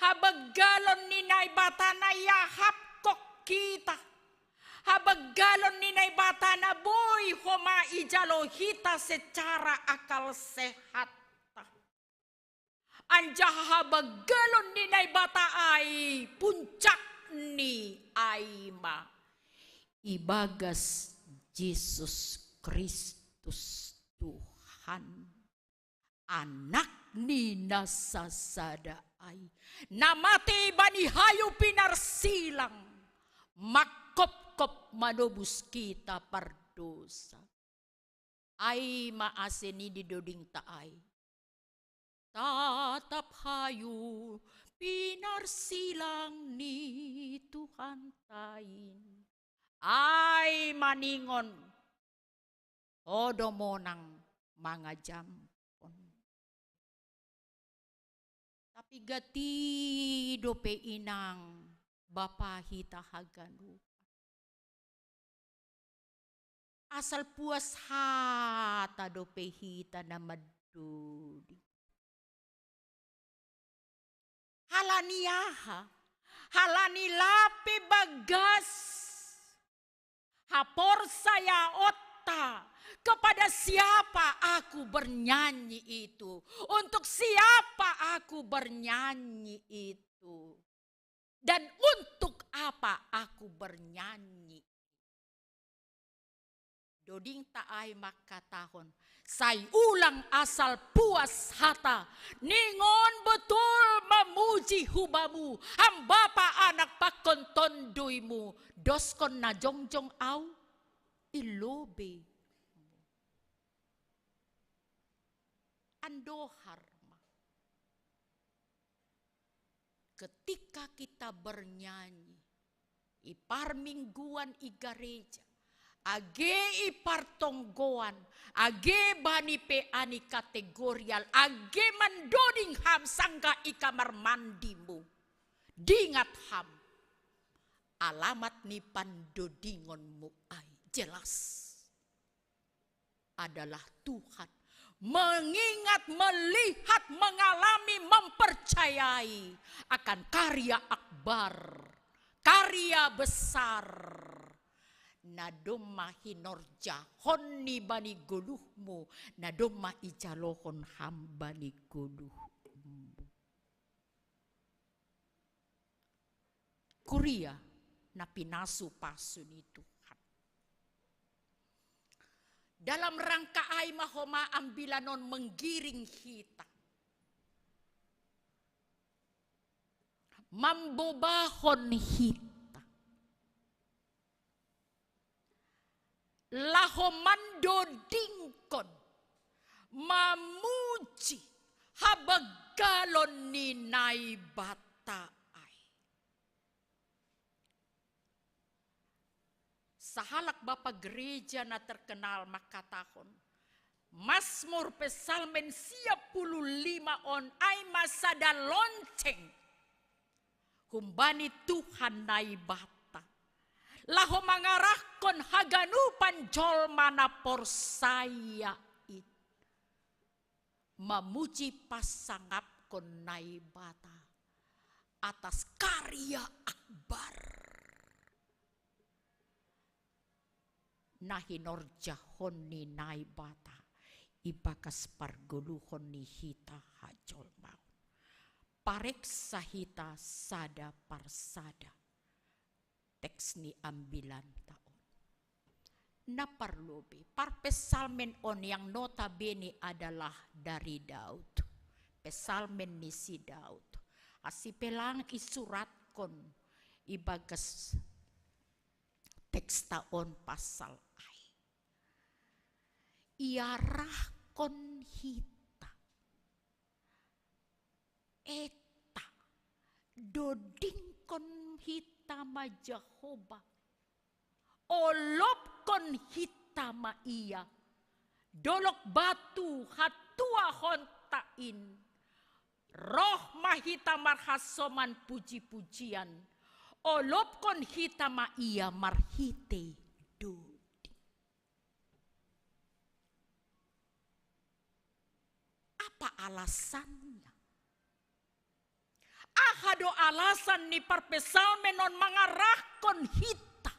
Habanggalon ni Naibata na iahapkon kita. Habanggalon ni Naibata na boi homa ijalo hita secara akal sehat. Anjaha habanggalon ni Naibata ai puncakni ai ma ibagas Jesus Kristus Tuhan, Anak ni na sasada ai, na mate bani hayu pinarsilang, mangkopkop manobus kita pardosa. Ai ma ase nini dodingta ai. Tatap hayu pinarsilang ni Tuhanta in. Ai maningon, ho do monang mangajamkon. Tapi gati dope inang bapa hita haganupan. Asal puas hata dope hita na mandodi. Halani aha? Halani lape bagas haporsayaonta, kepada siapa aku bernyanyi itu? Untuk siapa aku bernyanyi itu? Dan untuk apa aku bernyanyi? Dodingta ai mangkatahon, sai ulang asal puas hata, ningon betul mamuji hu Bamu, Ham Bapa, Anak pakon Tonduimu, doskon na jongjong au i lobei. Andohar ma. Ketika kita bernyanyi, i parmingguan i gareja, Age i partonggoan, age bani pe ani kategorial, age mandoding ham sangga i kamar mandimu. Dingat ham, alamat ni pandodingonmu ai jelas adalah Tuhan. Mengingat, melihat, mengalami, mempercayai akan karya akbar, karya besar. Na domma hinorjahonni bani goluhmu, na domma ijalohon ham bani goluhmu. Kuria na pinasu-pasu ni Tuhan. Dalam rangka ai ma homa ambilan on menggiring hita, mambobahon hita laho mandodingkon, mamuji habanggalon ni Naibata ai. Sahalak bapa gereja na terkenal mangkatahon, Mazmur, Psalmen sia puluh lima on ai ma sada lonceng humbani Tuhan Naibata, laho mangarahkon haganupan jolma na porsaya i, mamuji pasangapkon Naibata atas karya akbar na hinorjahon ni Naibata ibagas pargoluhon ni hita hajolmaon. Pareksa hita sada parsada teks ni ambilanta on. Na parlobei, parpsalmen on yang notabene adalah dari Daud. Psalmen ni si Daud. Asi pe lang isuratkon ibagas teksta on pasal ai. Iarahkon hita. Eta, dodingkon hita ma Jahowa. Olopkon hita ma ia. Dolok batu hatuahonta in. Roh ma hita marhasoman puji-pujian. Olopkon hita ma ia marhite doding. Apa alasannya? Aha do alasan ni parpsalmen on mangarahkon hita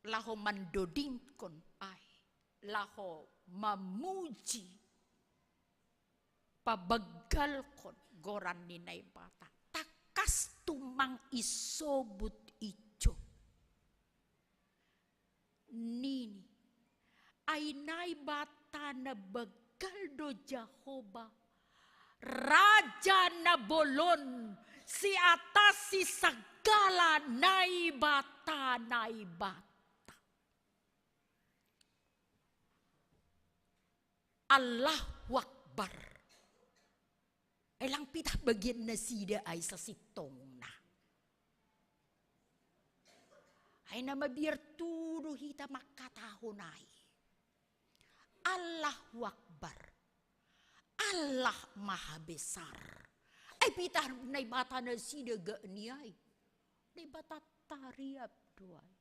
laho mandodingkon ai, laho mamuji, pabanggalkon goran ni Naibata? Tangkas tumang isobut i Job. Nini, ai Naibata na banggal do Jahowa, Raja na bolon, si atas si sagala naibata-naibata. Allahu Akbar. Ai lang pitah bagian nasida ai sasintongna. Ai na mabiar tudu hita mangkatahon ai. Allahu Akbar. Allah Maha Besar. Ai pitah Naibata nasida gak ni ai. Naibata tariap do ai.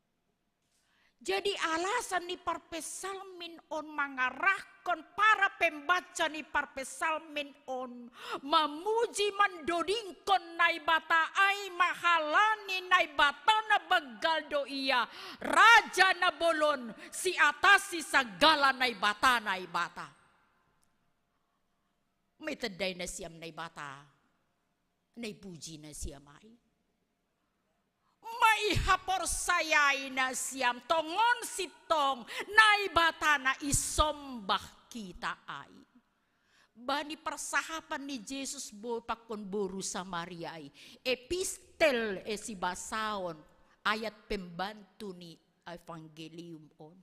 Jadi alasan ni parpsalmen on mangarahkon para pembaca ni parpsalmen on mamuji mandodingkon Naibata ai ma halani Naibata na banggal do ia, Raja na bolon, si atas si sagala naibata-naibata. Maitedai nasiam Naibata, naipuji nasiam ai. Maihaporsayai nasiam tongon sintong Naibata na isombah kita ai. Bani parsahapan ni Jesus bo pakon boru Samaria ai, epistel e sibasaon, ayat pembantu ni evangelium on.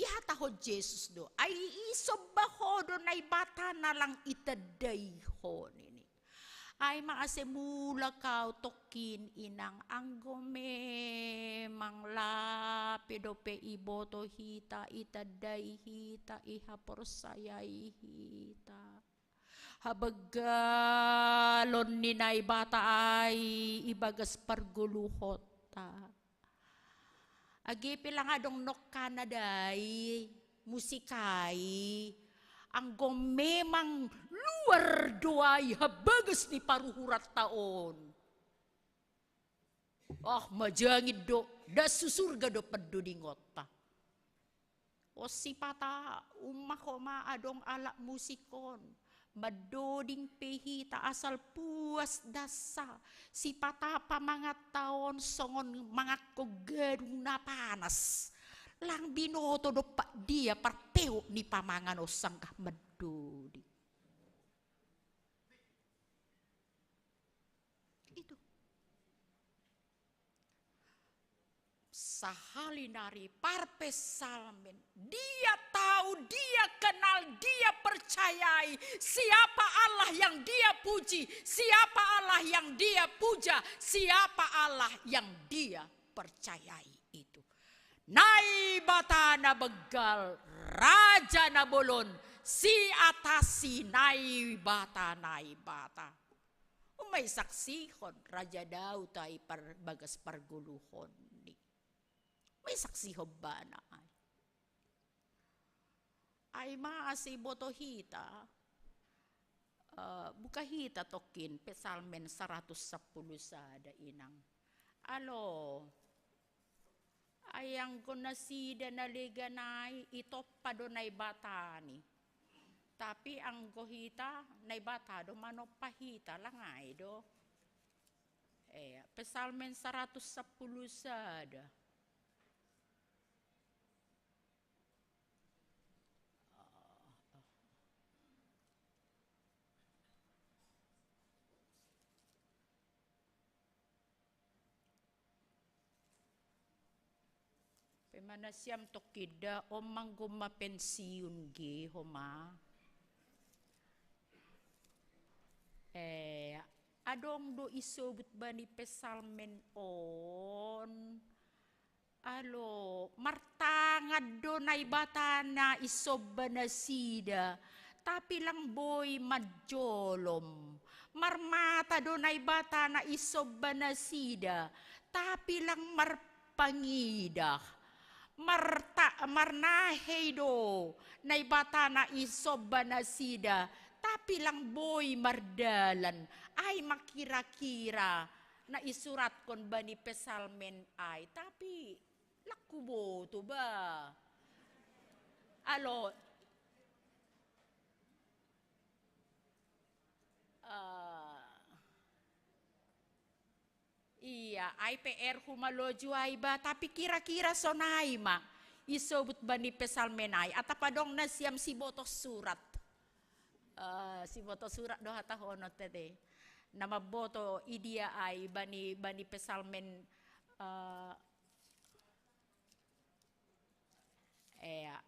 Ihatahon Jesus do, ai isombah ho do Naibata na lang itedai ho nini. Ai ma ase mula kau tokkin inang, anggo memang lape dope iboto hita, itandai hita, ihaporsayai hita habanggalon ni Naibata ai ibagas pargoluhonta. Age pe lang adong nongkana dai, musik ai, anggo memang luar do ai habagas ni paruhuranta on, oh, majangit do, das tu surga do pandodingonta. O sipata umma homa adong alat musik on, mandoding pe hita asal puas dasa, sipata pamanganta on songon mangakkon gadung na panas. Lang binoto dompak dia parpeop ni pamangan on sanggah mandoding. Itu. Sahali nari parpesalmen, dia tahu, dia kenal, dia percayai siapa Allah yang dia puji, siapa Allah yang dia puja, siapa Allah yang dia percayai itu. Naibata na banggal, Raja na bolon, si atas si Naibata, Naibata. Umai saksihon Raja Daud ai par, bagas pargoluhonni. Umai saksihon bana ai. Ai ma ase iboto hita, eh, buka hita tokkin Psalmen saratus sampulu sada inang. Alo, ai anggo nasida na legan ai itompa do Naibatani. Tapi anggo hita, Naibata do manompa hita, lang ai do. Eh, Psalmen saratus sampulu sada. Pe ma nasiam tokkin da, on ma anggo ma pensiun ge homa. Eh, adong do isobut bani Psalmen on. Alo, martangan do Naibata na isomba nasida, tapi lang boi manjolom. Marmata do Naibata na isomba nasida, tapi lang marpangidah. Marta, marnahei do Naibata na isomba nasida, tapi lang boi mardalan. Ai ma kira-kira na isuratkon bani Psalmen ai, tapi lang huboto ba. Alo, eh, iya, ai P R humaloju ai ba, tapi kira-kira sonai ma isobut bani Psalmen ai, atap adong nasiam siboto surat. Eh, siboto surat do hatahonon tete. Na mamboto idia ai bani, bani Psalmen, eh, ea.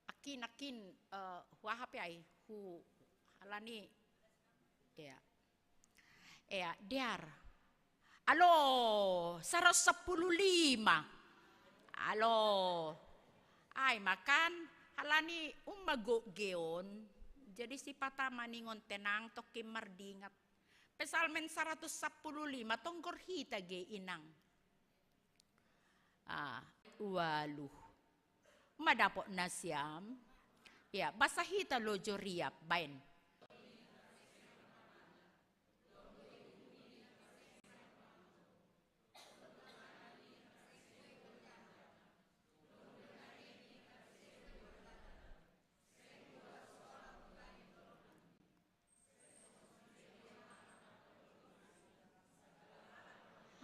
Akin, akin, eh, huaha pe ai, hu, halani, ea. Ea, dear. Alo, saratus sampulu lima. Alo. Ai ma kan, halani umma gok ge on. Jadi sipata maningon tenang, tokkin mardingat. Psalmen saratus sampulu lima, tonggor hita ge inang. Ah, ualuh. Madapot nasiam. Ya, basa hita lojo riap, baen.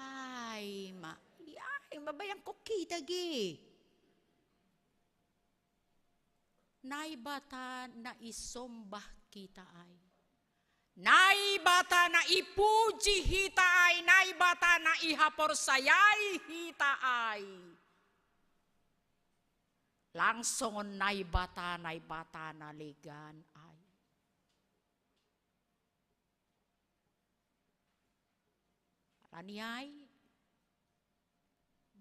Ai ma, ai ma bayangkon hita ge. Naibata na isombah hita ai. Naibata na ipuji hita ai, Naibata na ihaporsayai hita ai. Lang songon Naibata, Naibata na legan ai. Taniai,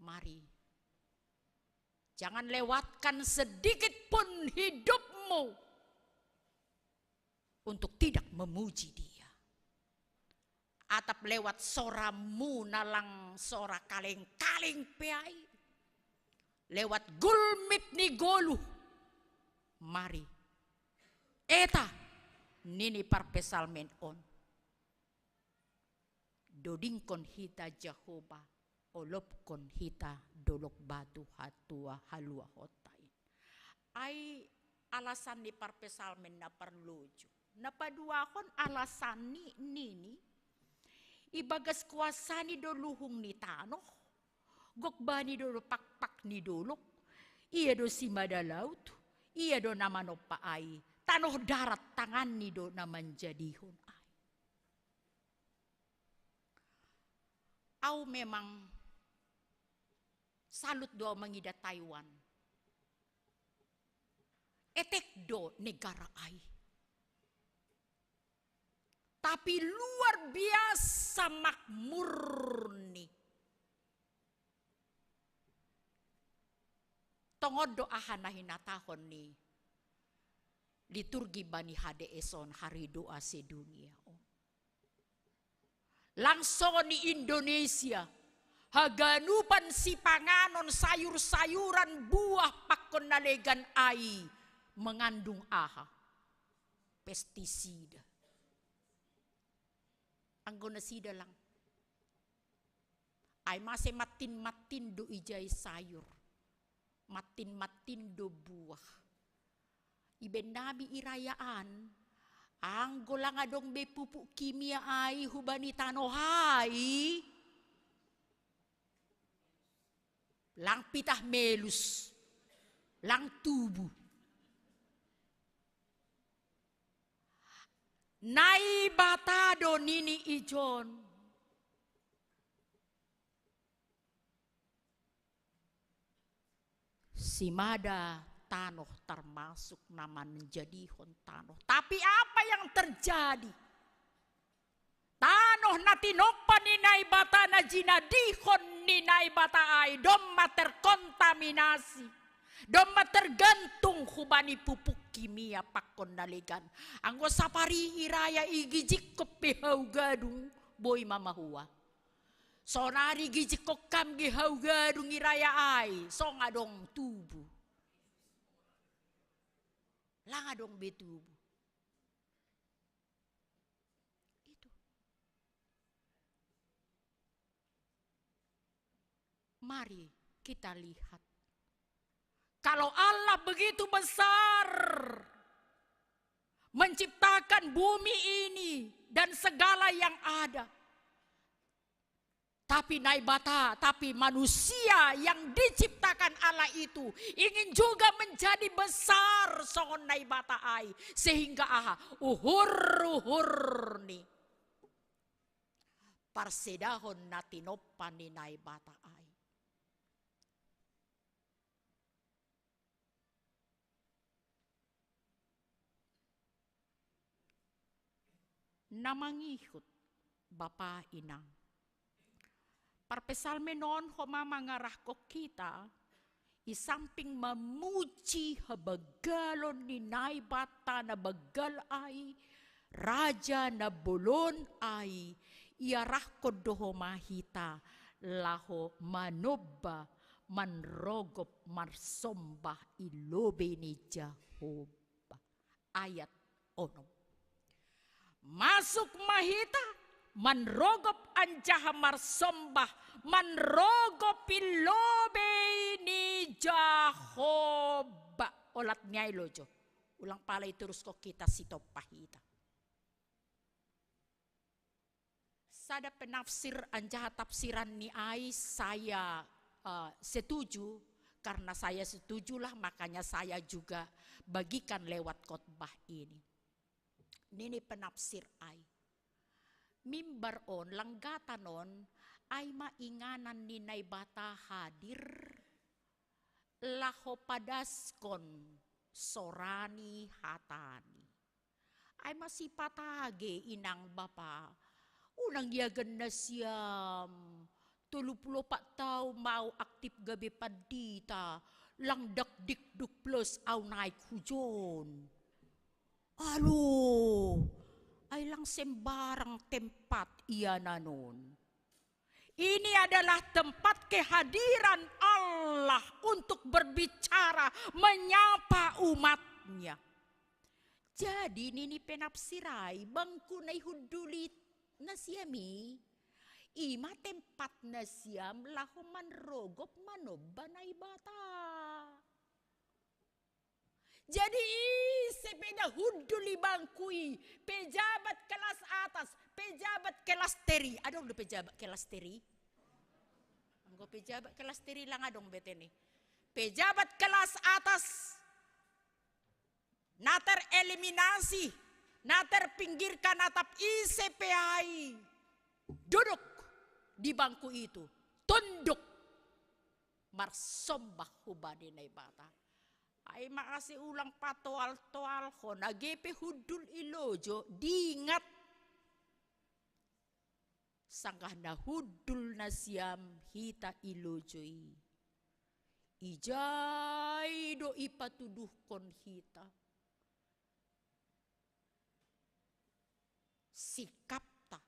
mari. Jangan lewatkan sedikit pun hidupmu untuk tidak memuji Dia. Atap lewat soramu nalang sora kaleng-kaleng pe ai. Lewat gulmit ni goluh. Mari. Eta, nini parpesalmen on. Dodingkon hita Jahowa, olopkon hita dolok batu hatua haluahonta in. Ai alasan ni parpesalmen na parlojo. Na paduahon alasan ni nini, ibagas kuasani do luhung ni tanoh, gok bani do pakpak ni dolok, ia do simada laut, ia do na manompa ai, tanoh darat tanganni do na manjadihon ai. Au memang salut do au mangida Taiwan. Etek do negara ai. Tapi luar biasa makmurni. Tongon do aha na hinatahon ni liturgi bani H D S on, hari doa sedunia on. Langsung di Indonesia, haganupan sipanganon, sayur-sayuran, buah pakon na legan ai mengandung aha? Pestisida. Anggo nasida lang. Ai mase mattin-mattin do ijai sayur. Mattin-mattin do buah. Ibaen nami irayaan, anggo lang adong be pupuk kimia ai hubani tanoh ai, lang pitah melus, lang tubu. Naibata do nini ijon. Simada tanoh termasuk na manjadihon tanoh. Tapi apa yang terjadi? Tanoh na tinompa ni Naibata, na jinadihon ni Naibata ai, domma terkontaminasi. Domma tergantung hubani pupuk kimia pakon na legan. Anggo sapari iraya igijikkon pe hau gadung, boi ma mahua. Sonari gijikkon kam ge hau gadung iraya ai, song adong tubu. Lang adong be tubu. Itu. Mari kita lihat. Kalau Allah begitu besar menciptakan bumi ini dan segala yang ada. Tapi Naibata, tapi manusia yang diciptakan Allah itu ingin juga menjadi besar songon Naibata ai. Sehingga aha? Uhur-uhur ni parsedahon na tinompa ni Naibata ai. Na mangihut, bapa inang. Parpesalmen on homa mangarahkon hita, i samping mamuji habanggalon ni Naibata na banggal ai, Raja na bolon ai, iarahkon do homa hita laho manomba, manrogop, marsombah i lobei ni Jahowa. Ayat onom. Masuk ma hita manrogop anjaha marsombah, manrogop i lobei ni Jahowa. Olat ni ai lojo. Ulang pala ituruskon hita, sitompa hita. Sada penafsir anjaha tafsiran ni ai saya, eh, setuju, karena saya setujulah, makanya saya juga bagikan lewat khotbah ini. Nini penafsir ai. Mimbar on, langgatan on, ai ma inganan ni Naibata hadir laho padaskon sorani, hatani. Ai ma sipatage inang bapa, Unang iagen nasiam, tolu pulu opat taon ma au aktif gabe pandita, lang dakdikduk plus au naik hujon. Alu, ai lang sembarang tempat ianan on. Ini adalah tempat kehadiran Allah untuk berbicara, menyapa umatnya. Jadi nini penafsir ai, bangku na ihunduli nasiam i, i ma tempat nasiam laho manrogop manomba Naibata. Jadi ise pe na hundul i bangku i, pejabat kelas atas, pejabat kelas teri. Adong do pejabat kelas teri? Anggo pejabat kelas teri lang adong be tene. Pejabat kelas atas na tereliminasi, na terpinggirkan atap ise pe ai duduk di bangku itu, tunduk marsomba hubani Naibata. Ai ma ase ulang patoal-toalhon, age pe hundul i lojo, diingat. Sanggah na hundul nasiam hita i lojo i, ijai do ipatuduhkon hita sikapta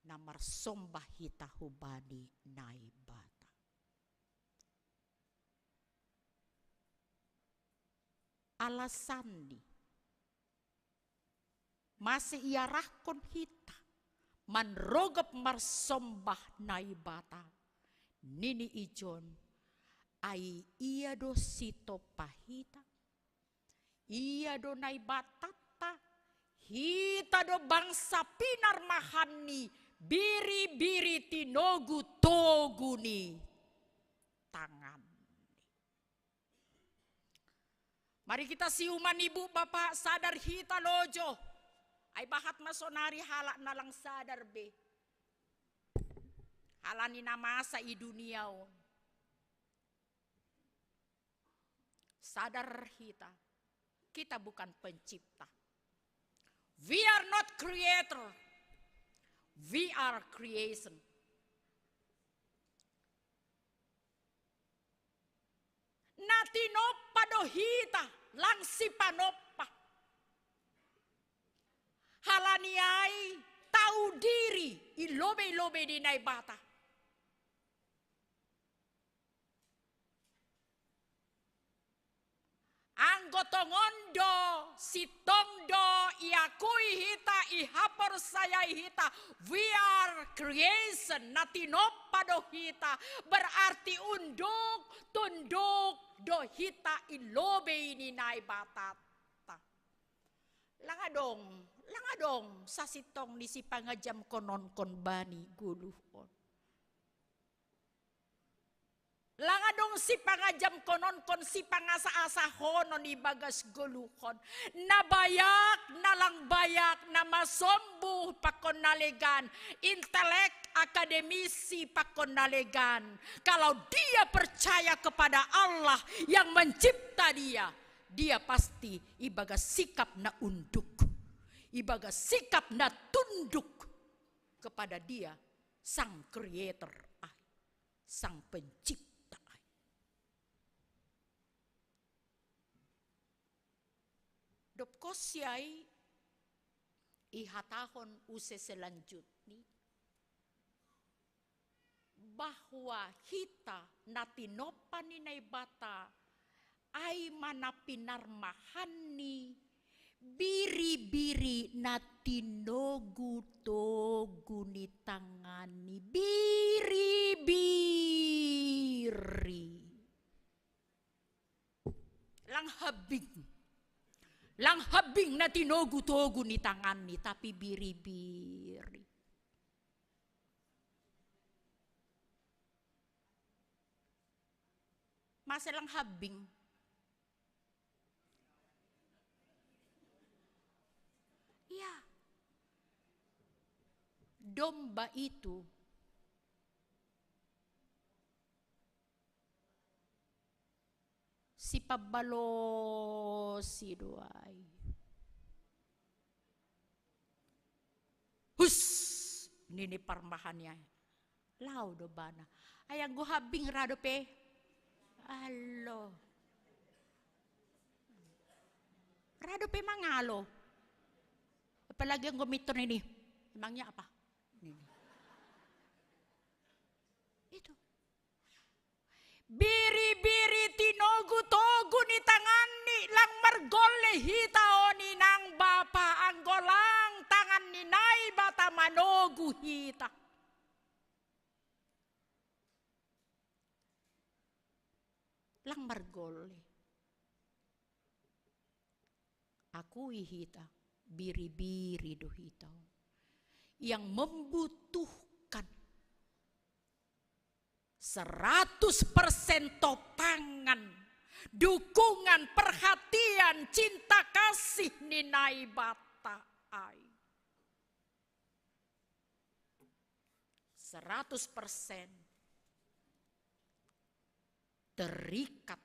na marsomba hita hubani Naibata. Alasanni mase iarahkon hita manrogop marsomba Naibata, nini ijon, ai ia do sitompa hita, ia do Naibatanta, hita do bangsa pinarmahanni, biri-biri tinogu-togu ni tanganni. Mari kita siuman ibu bapa, sadar hita lojo. Ai bahat ma sonari halak na lang sadar be. Halani na masa i dunia on. Sadar hita, kita bukan pencipta. We are not creator. We are creation. Na tinompa do hita, lang sipanompa. Halani ai tau diri i lobei-lobei ni Naibata. Anggo tongon do, sintong do iakui hita, ihaporsayai hita, we are creation, na tinompa do hita, berarti unduk tunduk do hita i lobei ni Naibatanta. Lang adong, lang adong sasintong ni sipangajamkononkon bani goluh on. Lang adong sipangajamkononkon, sipangasa-asahonon ibagas goluhon. Na bayak, na lang bayak, na masombuh pakon na legan, intelek, akademisi pakon na legan. Kalau dia percaya kepada Allah yang mencipta dia, dia pasti ibagas sikap na unduk, ibagas sikap na tunduk kepada dia, sang creator ai, sang pencipta ai. Dob konsi ai ihatahon use selanjutni, bahwa hita na tinompa ni Naibata ai ma na pinarmahanni, biri-biri na tinogu-togu ni tanganni, biri-biri. Lang hambing. Lang hambing na tinogu-togu ni tanganni, tapi biri-biri. Mase lang hambing? Iya. Domba itu sipambalosi do ai. Nini parmahan i. Lao do bana. Ai anggo hambing ra dope. Alo. Ra dope mangalo. Apalagi anggo mintor nini. Emangnya apa? Nini. Itu. Biri-biri tinogu-togu ni tanganni, lang margolle hita o inang bapa, anggo lang tangan ni Naibata manogu hita. Lang margolle. Akui hita, biri-biri do hita. Yang membutuhkan seratus persen topangan, dukungan, perhatian, cinta kasih ni Naibata ai. Seratus persen terikat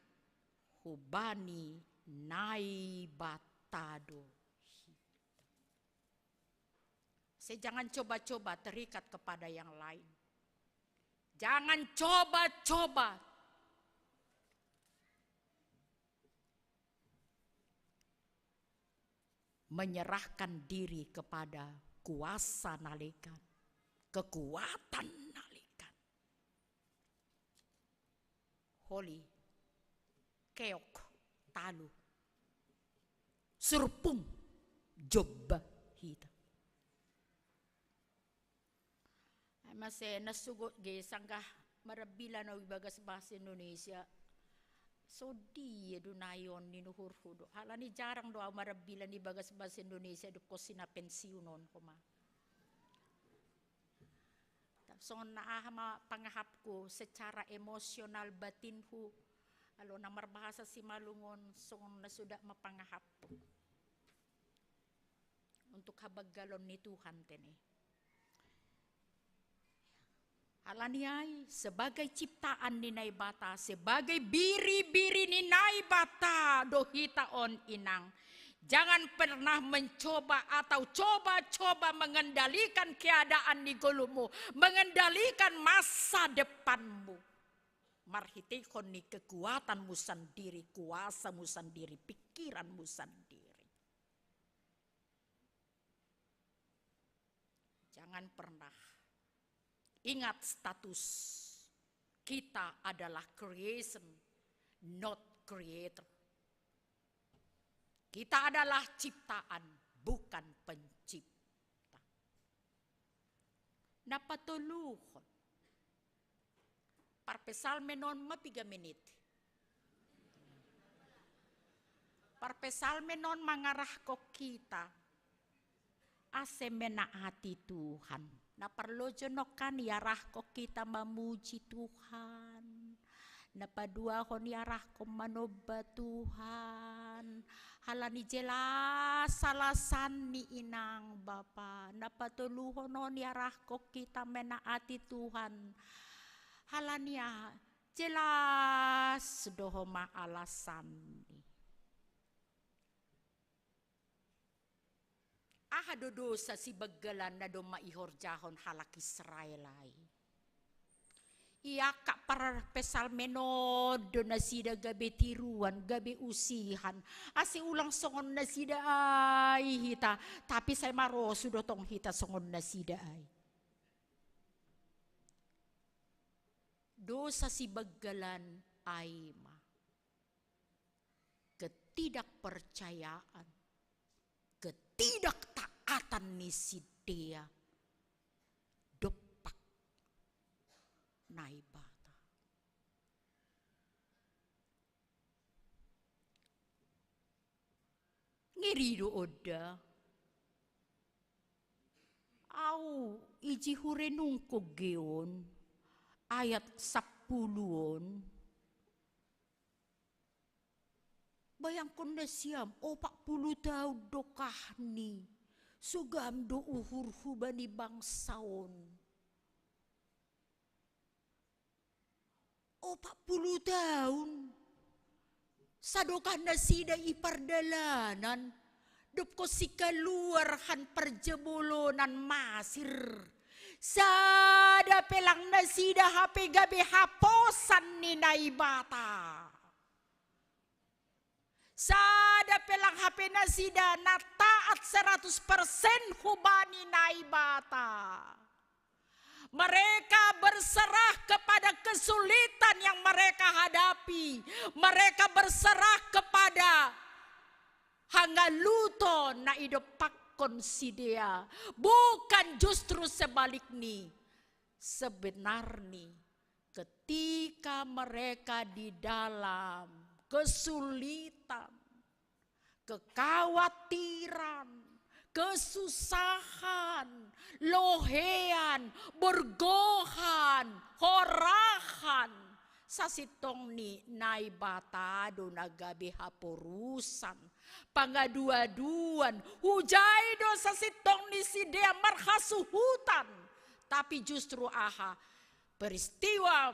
hubani Naibata do hita. Saya jangan coba-coba terikat kepada yang lain. Jangan coba-coba menyerahkan diri kepada kuasa nalekan, kekuatan nalekan. Holi, keok, talu, surpung, jobba hita. Ai mase nasugot ge sanggah marabbilan au ibagas bahasa Indonesia. Sodi ya do nai on ni nuhurhu do. Halani jarang do au marabbilan ibagas bahasa Indonesia do kosina pensiun on homa. Songon na aha ma pangahapku secara emosional batinhu, alo na marbahasa Simalungun songon na suda ma pangahapku. Untuk habanggalon ni Tuhan tene. Alani ai sebagai ciptaan ni Naibata, sebagai biri-biri ni Naibata do hita on inang. Jangan pernah mencoba atau coba-coba mengendalikan keadaan ni golumu, mengendalikan masa depanmu. Marhitehon ni kekuatanmu sandiri, kuasamu sandiri, pikiranmu sandiri. Jangan pernah ingat status kita adalah creation, not creator. Kita adalah ciptaan, bukan pencipta. Na patoluhon. Parpsalmen on ma piga menit. Parpsalmen on mangarahkon hita ase menaati Tuhan. Na parlojo nongkan iarahkon hita mamuji Tuhan. Na paduahon iarahkon manomba Tuhan. Halani jelas alasanni inang bapa. Na patoluhon on iarahkon hita menaati Tuhan. Halani aha? Jelas do homa alasanni. Aha do dosa sibanggalan na domma ihorjahon halak Israel ai? Iangka parpsalmen on do nasida gabe tiruan, gabe usihan. Ase ulang songon nasida ai hita, tapi sai marosu do tong hita songon nasida ai. Dosa sibanggalan ai ma ketidakpercayaan, ketidaktaatan ni sidea dompak Naibata. Ngeri do on da. Au iji hurenungkon ge on, ayat sappulu on. Bayangkon nasiam, opat pulu taon dokahni sogam do uhurhu bani bangsa on. Opat pulu taon sadokah nasida i pardalanan, Dopko sikaluar han parjabolonan Masir. Sada pe lang nasida hape gabe haposan ni Naibata. Sada pe lang hape nasida na taat seratus persen hubani Naibata. Mereka berserah kepada kesulitan yang mereka hadapi. Mereka berserah kepada hangaluton na idopakkon sidea. Bukan, justru sebaliknya. Sebenarnya, ketika mereka di dalam kesulitan, kekhawatiran, kesusahan, lohean, borgohan, horahan, sasintongni Naibata do na gabe haporusan, pangadu-aduan, hujai do sasintongni sidea marhasuhutan. Tapi justru aha, peristiwa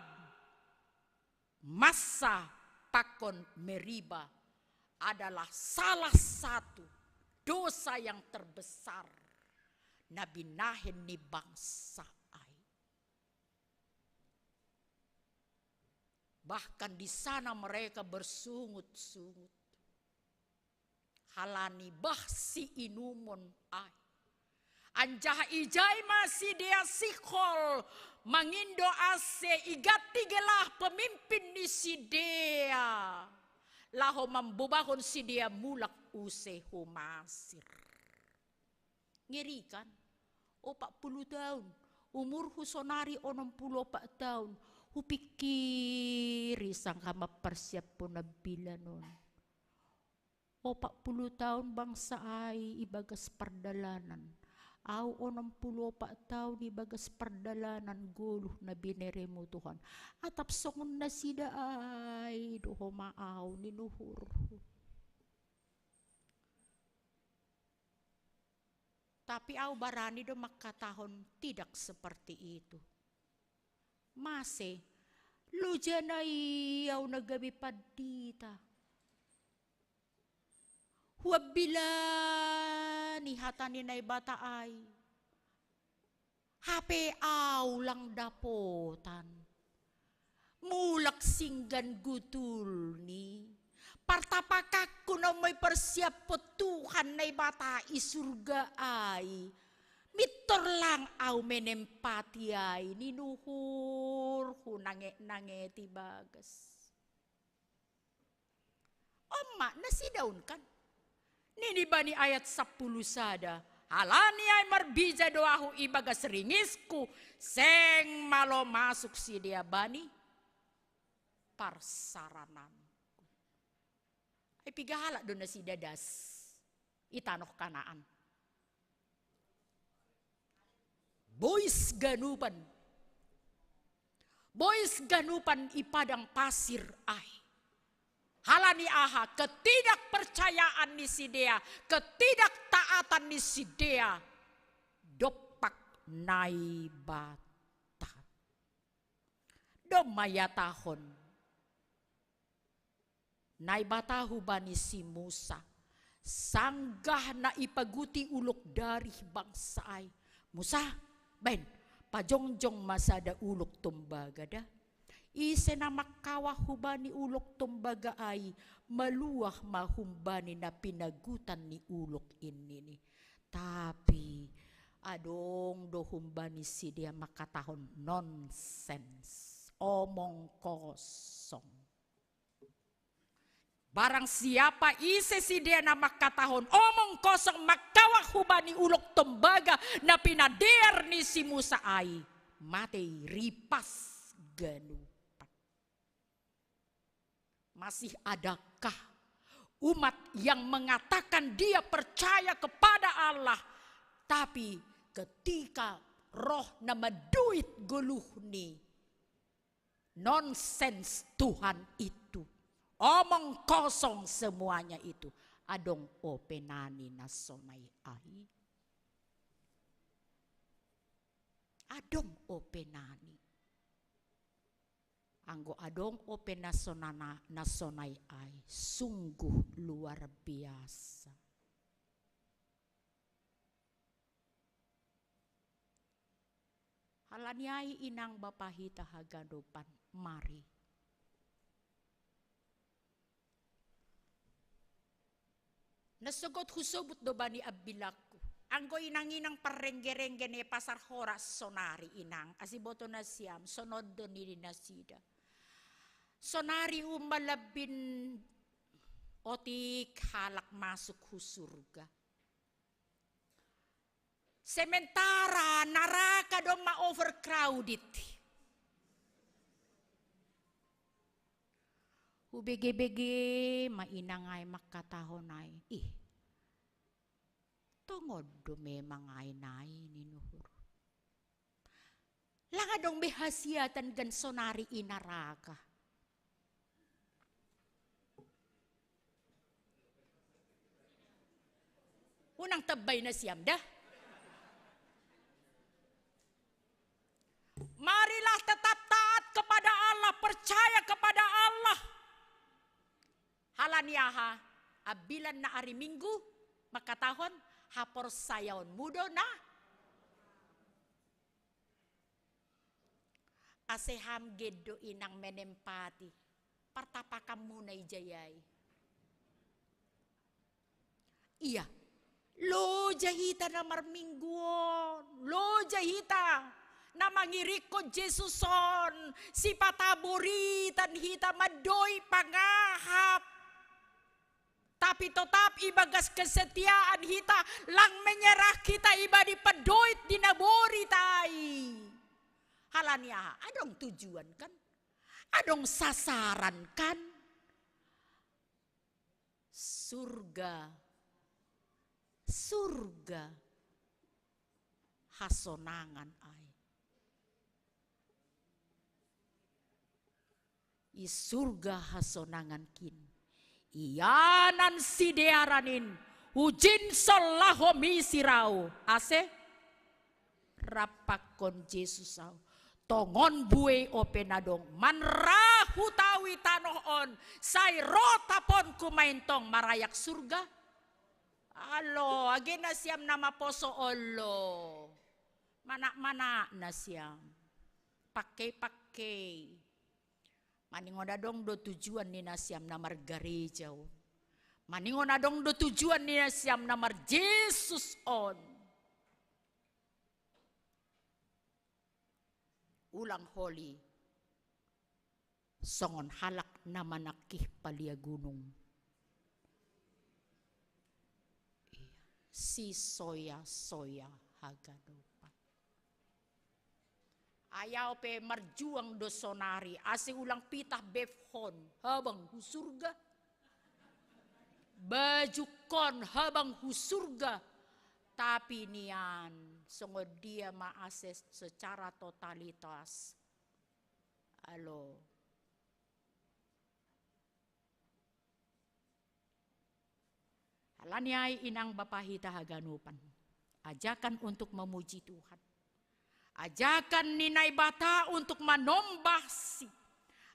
Massa pakon Meriba adalah salah satu dosa yang terbesar na binahen ni bangsa ai. Bahkan di sana mereka bersungut-sungut. Halani bah siinumon ai. Anjaha ijai ma sidea sihol mangindo ase, igatti gelah pemimpin ni sidea laho mambobahon sidea mulak use hu Masir. Ngerikan, opat puluh tahun, umurhu sonari onom puluh opat tahun, hupikkiri sangka mamparsiaphon ambilan on. Opat puluh tahun bangsa ai ibagas pardalanan. Au onom puluh opat tahun ibagas pardalanan goluh na bineremu Tuhan. Atap songon nasida ai do homa au ninuhurhu. Tapi au barani do mangkatahon tidak seperti itu. Mase, lojana i au na gabe pandita. Huambilani hata ni Naibata ai. Hape au lang dapotan. Mulak singgan gutulni. Partapakangku na moi parsiaphon Tuhan Naibata i surga ai. Mintor lang au menempati ai ninuhurhu nanget-nangeti bagas. On ma na sidaun kan. Nini bani ayat sapuluh sada, halani ai marbija do ahu ibagas ringisku, seng malo masuk sidea bani parsarananku. Ai piga halak do nasida das i tanoh Kanaan. Bois ganupan. Bois ganupan i padang pasir ai. Halani aha, ketidakpercayaan ni sidea, ketidaktaatan ni sidea dompak Naibata. Domma iatahon Naibata hubani si Musa, sanggah na ipaguti ulok darih bangsa ai. Musa, baen, pajongjong ma sada ulok tombaga da. Ise na mangkawah hubani ulok tombaga ai, maluah ma humbani na pinagutan ni ulok in nini. Tapi adong do humbani sidea mangkatahon nonsens, omong kosong. Barang siapa ise sidea na mangkatahon omong kosong mangkawah hubani ulok tombaga na pinadear ni si Musa ai, matei ripas ganupan. Masih adakah umat yang mengatakan dia percaya kepada Allah, tapi ketika roh na manduit goluhni, nonsens Tuhan itu. Omong kosong semuanya itu. Adong ope nani na sonai ai? Adong ope nani? Anggo adong ope na sonana, na sonai ai, sungguh luar biasa. Halani ai inang bapa hita haganupan, mari. Nasogot husobut do bani ambilangku. Anggo inang-inang parrengge-rengge ne pasar horas sonari inang. Asi boto nasiam, songon do nini nasida. Sonari umma lambin otik halak masuk hu surga. Sementara naraka domma overcrowded. Hubege-bege ma inang ai mangkatahon ai. Ih, tongon do memang ai nai ni nuhur. Lang adong be hasiatan gan sonari i naraka. Unang tambai nasiam dah. Marilah tetap taat kepada Allah, percaya kepada Allah. Halani aha? Ambilan na ari Minggu mangkatahon, haporsayaonmu do na. Ase ham geddo inang menempati partapakanmuna ijai ai. Ia, loja hita na marminggu on, loja hita na mangiringkon Jesus on, sipataboritan hita mandoi pangahap. Tapi totap ibagas kesetiaan hita, lang menyerah hita ibadi pandoit di naborit ai. Halani aha? Adong tujuan kan? Adong sasaran kan? Surga, surga hasonangan ai. I surga hasonangan kin. Ianan sidearan in, ujin sollahomi sirau, ase rapakkon Jesus au. Tongon buei ope na dong manrahu tawi tanoh on, sai ro taponku maintong marayak surga. Alo, age nasiam na maposo olo. Manak-manak nasiam. Pakkei-pakkei. Maningon adong do tujuan ni nasiam na margareja on. Maningon adong do tujuan ni nasiam na marJesus on. Ulang holi songon halak na manangkih palia gunung. Sisoya-soya haganupan. Ai au pe marjuang do sonari, ase ulang pitah befhon habang hu surga. Bajungkon habang hu surga. Tapi nian, songon dia ma ase secara totalitas? Alo. Halani ai inang bapa hita haganupan, ajakan untuk memuji Tuhan. Ajakan ni Naibata untuk manombahSi.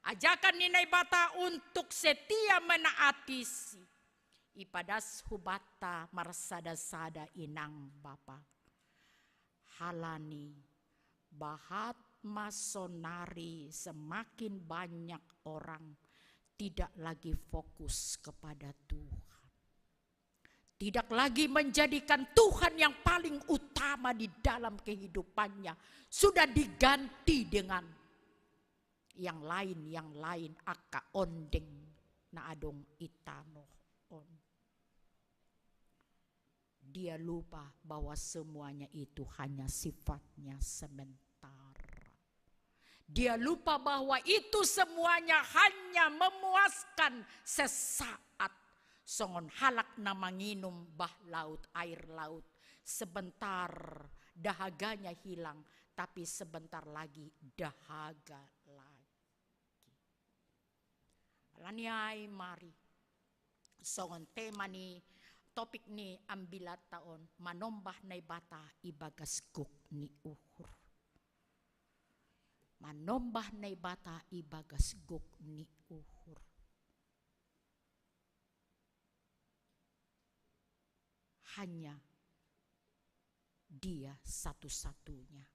Ajakan ni Naibata untuk setia menaatiSi. Ipadas hubanta marsada-sada inang bapa. Halani bahat ma sonari semakin banyak orang tidak lagi fokus kepada Tuhan. Tidak lagi menjadikan Tuhan yang paling utama di dalam kehidupannya. Sudah diganti dengan yang lain, yang lain, angka ondeng na adong i tanoh on. Dia lupa bahwa semuanya itu hanya sifatnya sementara. Dia lupa bahwa itu semuanya hanya memuaskan sesaat. Songon halak na manginum bah laut, air laut. Sebentar dahaganya hilang, tapi sebentar lagi dahaga lagi. Halani ai mari, songon tema ni topik ni ambilanta on, manombah Naibata ibagas gok ni uhur. Manombah Naibata ibagas gok ni uhur. Hanya Dia satu-satunya.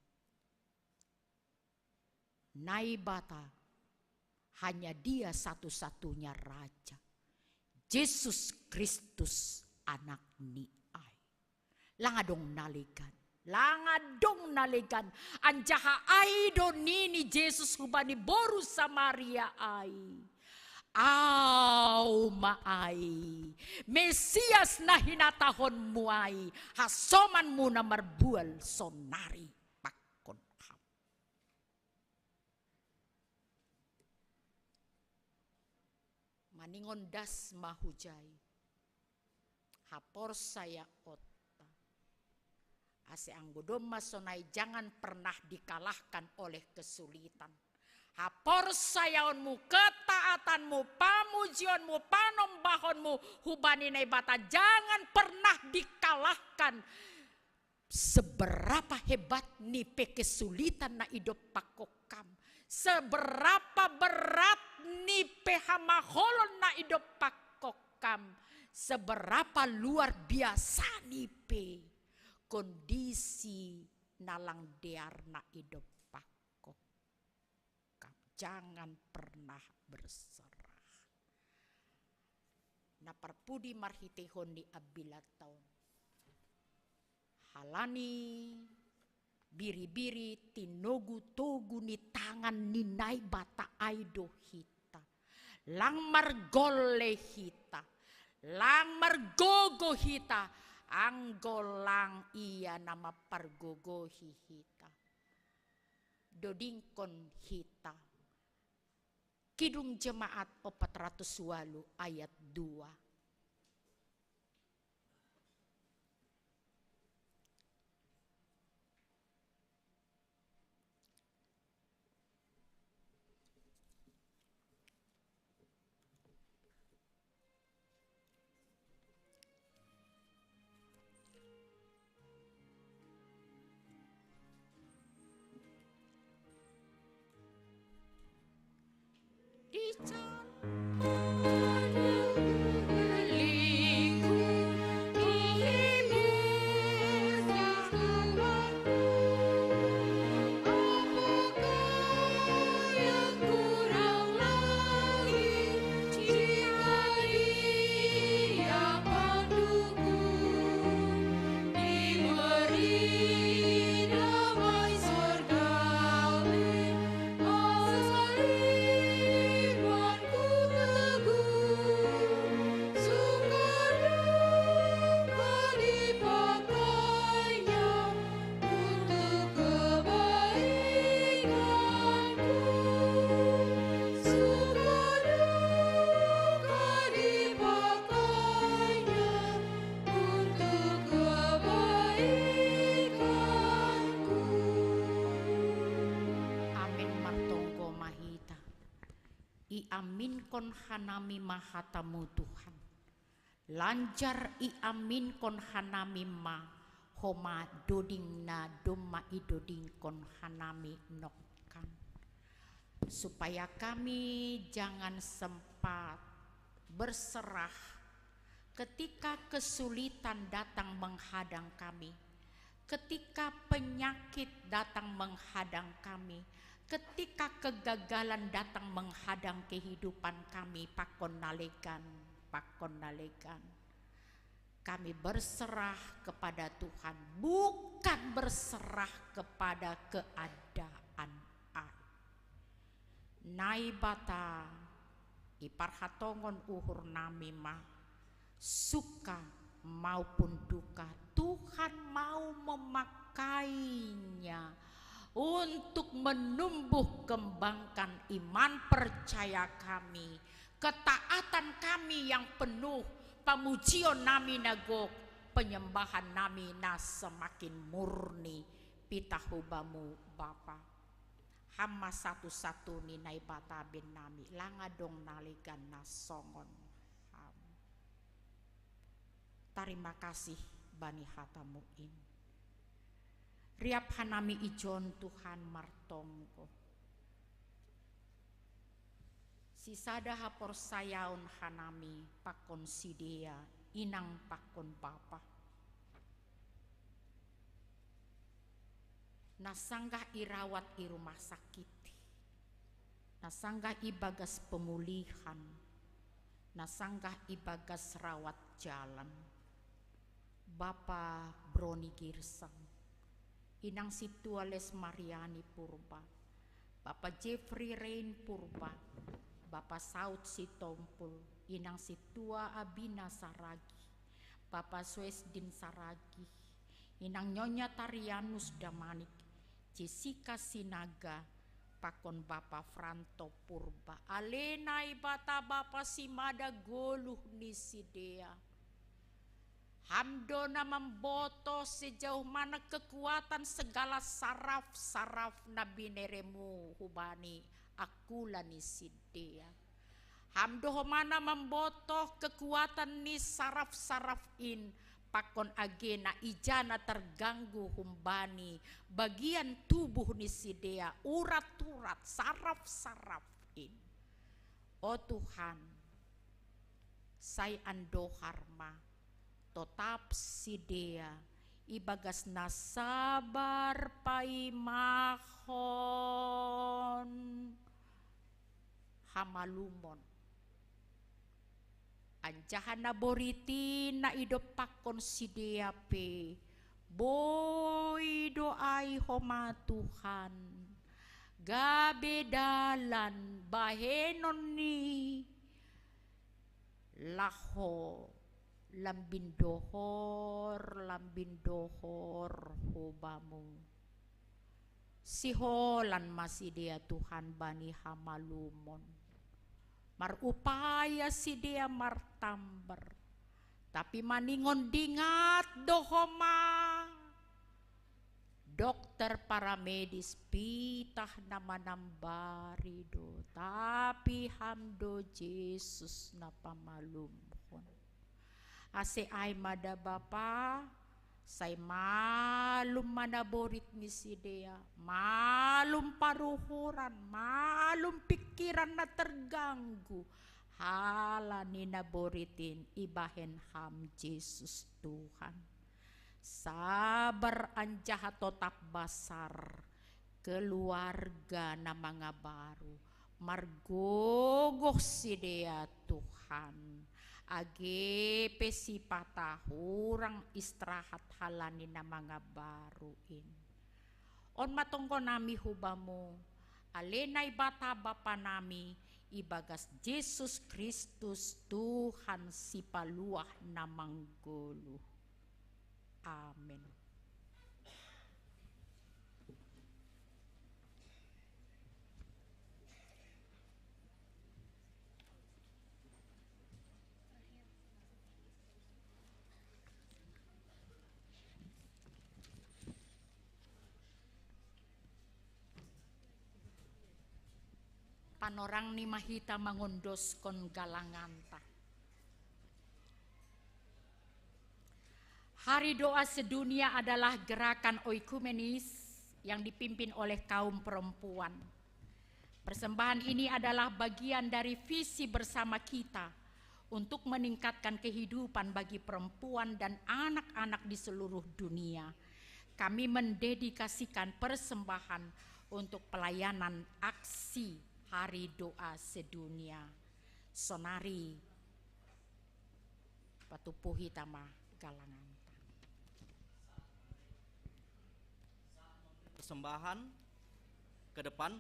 Naibata, hanya Dia satu-satunya Raja. Jesus Kristus, Anak ni ai. Langa dong nalegan. Langa dong nalegan. Anjaha ai do nini Jesus hubani boru Samaria ai. Au ma ai, Mesias na hinatahonmu ai, hasomanmu na marbual sonari pakon ham. Maningon das ma hujai haporsayaonta. Ase anggo domma sonai, jangan pernah dikalahkan oleh kesulitan. Haporsayaonmu, ketaatanmu, pamujionmu, panombahonmu hubani Naibata, jangan pernah dikalahkan. Seberapa hebat ni pe kesulitan na idop pakon kam, seberapa berat ni pe hamaholon na idop pakon kam, seberapa luar biasa ni pe kondisi na lang dear na idop pakon kam, jangan pernah berserah. Na parpudi marhiteihon ni ambilanta on. Halani biri-biri tinogu-togu ni tangan ni Naibata ai do hita. Lang margolle hita, lang margogo hita, anggo lang Ia na mampargogohi hita. Dodingkon hita. Kidung Jemaat opat ratus walu ayat dua. Amin. Martonggo ma hita. Iaminkon hanami ma hatamu, Tuhan. Lanjar iaminkon hanami ma homa doding na domma idodingkon hanami nongkan. Supaya kami jangan sempat berserah ketika kesulitan datang menghadang kami, ketika penyakit datang menghadang kami, ketika kegagalan datang menghadang kehidupan kami, pakon na legan, pakon na legan. Kami berserah kepada Tuhan, bukan berserah kepada keadaan ai. Naibata, iparhatongon uhur nami ma, suka maupun duka, Tuhan mau memakainya untuk menumbuh kembangkan iman percaya kami, ketaatan kami yang penuh, pamujion nami na gok, penyembahan nami na semakin murni, pitah hu Bamu, Bapa. Ham ma satu-satu ni Naibata ben nami, langa dong na legan na songon Ham. Tarima kasih bani hatamu in. Riap hanami ijon Tuhan martonggo. Sisada haporsayaon hanami pakon sidea, inang pakon bapa. Na sanggah irawat i rumah sakit. Na sanggah ibagas pemulihan, na sanggah ibagas rawat jalan. Bapa Broni Girsang, Inang Situa Les Mariani Purba, Bapa Jeffrey Rain Purba, Bapa Saud Sitompul, Inang Situa Abina Saragi, Bapa Suesdin Saragi, Inang Nyonya Tarianus Damanik, Jessica Sinaga, pakon Bapa Franto Purba. Ale Naibata Bapa simada goluh ni sidea. Ham do na mambotoh sejauh mana kekuatan segala saraf-saraf na bineremu hubani akula ni sidea. Ham do ho mana mambotoh kekuatan ni saraf-saraf in, pakon agena ijana terganggu humbani bagian tubuh ni sidea, urat-urat, saraf-saraf in. O Tuhan, sai andohar ma, totap sidea ibagas na sabar paimahon hamalumon. Anjaha naborit i na idompakkon sidea pe, boi do ai ho ma Tuhan, gabe dalan bahenon ni laho lambin dohor, lambin dohor ho Bamu. Siholan ma sidea Tuhan bani hamalumon. Marupaya sidea martambar. Tapi maningon dingat do ho ma dokter, paramedis, pitah na manambari do, tapi Ham do Jesus na pamalumhon. Ase ai ma da Bapa, sai malum ma naborit ni sidea, malum paruhuran, malum pikiran na terganggu, halani naborit in ibahen Ham Jesus Tuhan. Sabar anjaha totap basar, keluarga na mangabaru, margogoh sidea Tuhan, age pe sipata hurang istirahat halani na mangabaru in. On ma tonggo nami hu Bamu, ale Naibata Bapa nami, ibagas Jesus Kristus Tuhan Sipaluah na manggoluh. Amen. Panorang ni ma hita mangondoskon galanganta. Hari Doa Sedunia adalah gerakan oikumenis yang dipimpin oleh kaum perempuan. Persembahan ini adalah bagian dari visi bersama kita untuk meningkatkan kehidupan bagi perempuan dan anak-anak di seluruh dunia. Kami mendedikasikan persembahan untuk pelayanan aksi Hari Doa Sedunia. Sonari patupu hita ma galanganta. Persembahan ke depan,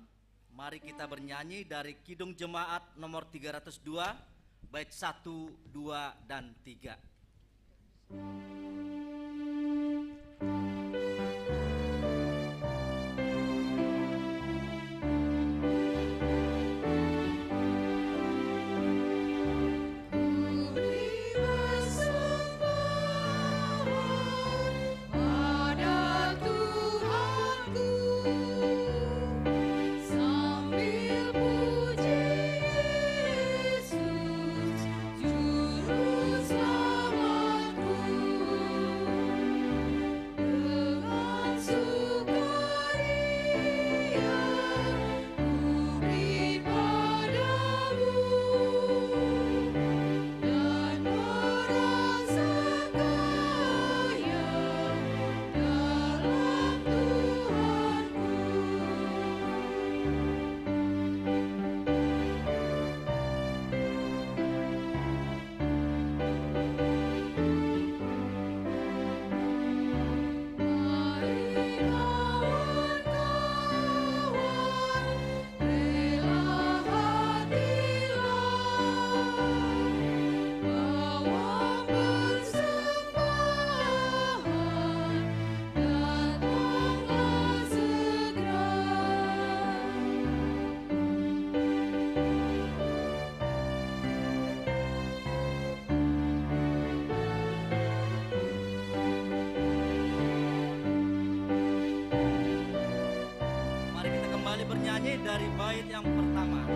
mari kita bernyanyi dari Kidung Jemaat nomor tiga ratus dua, bait satu, dua, dan tiga. Dari bait yang pertama.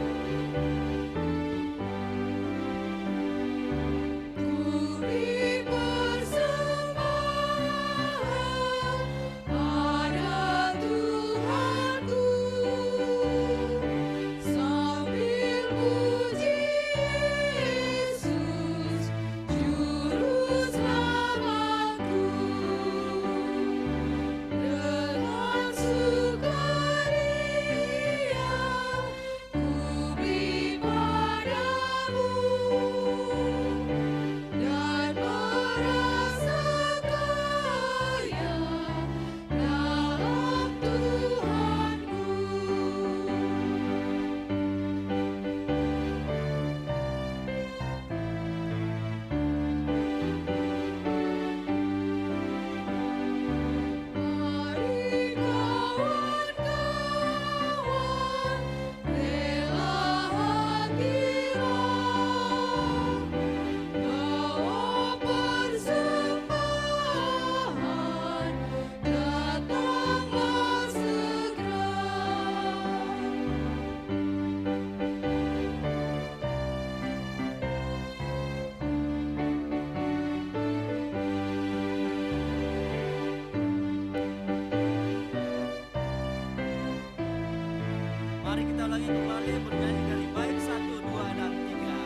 Mari kita ulangi kembali bernyanyi dari bait satu, dua, dan tiga.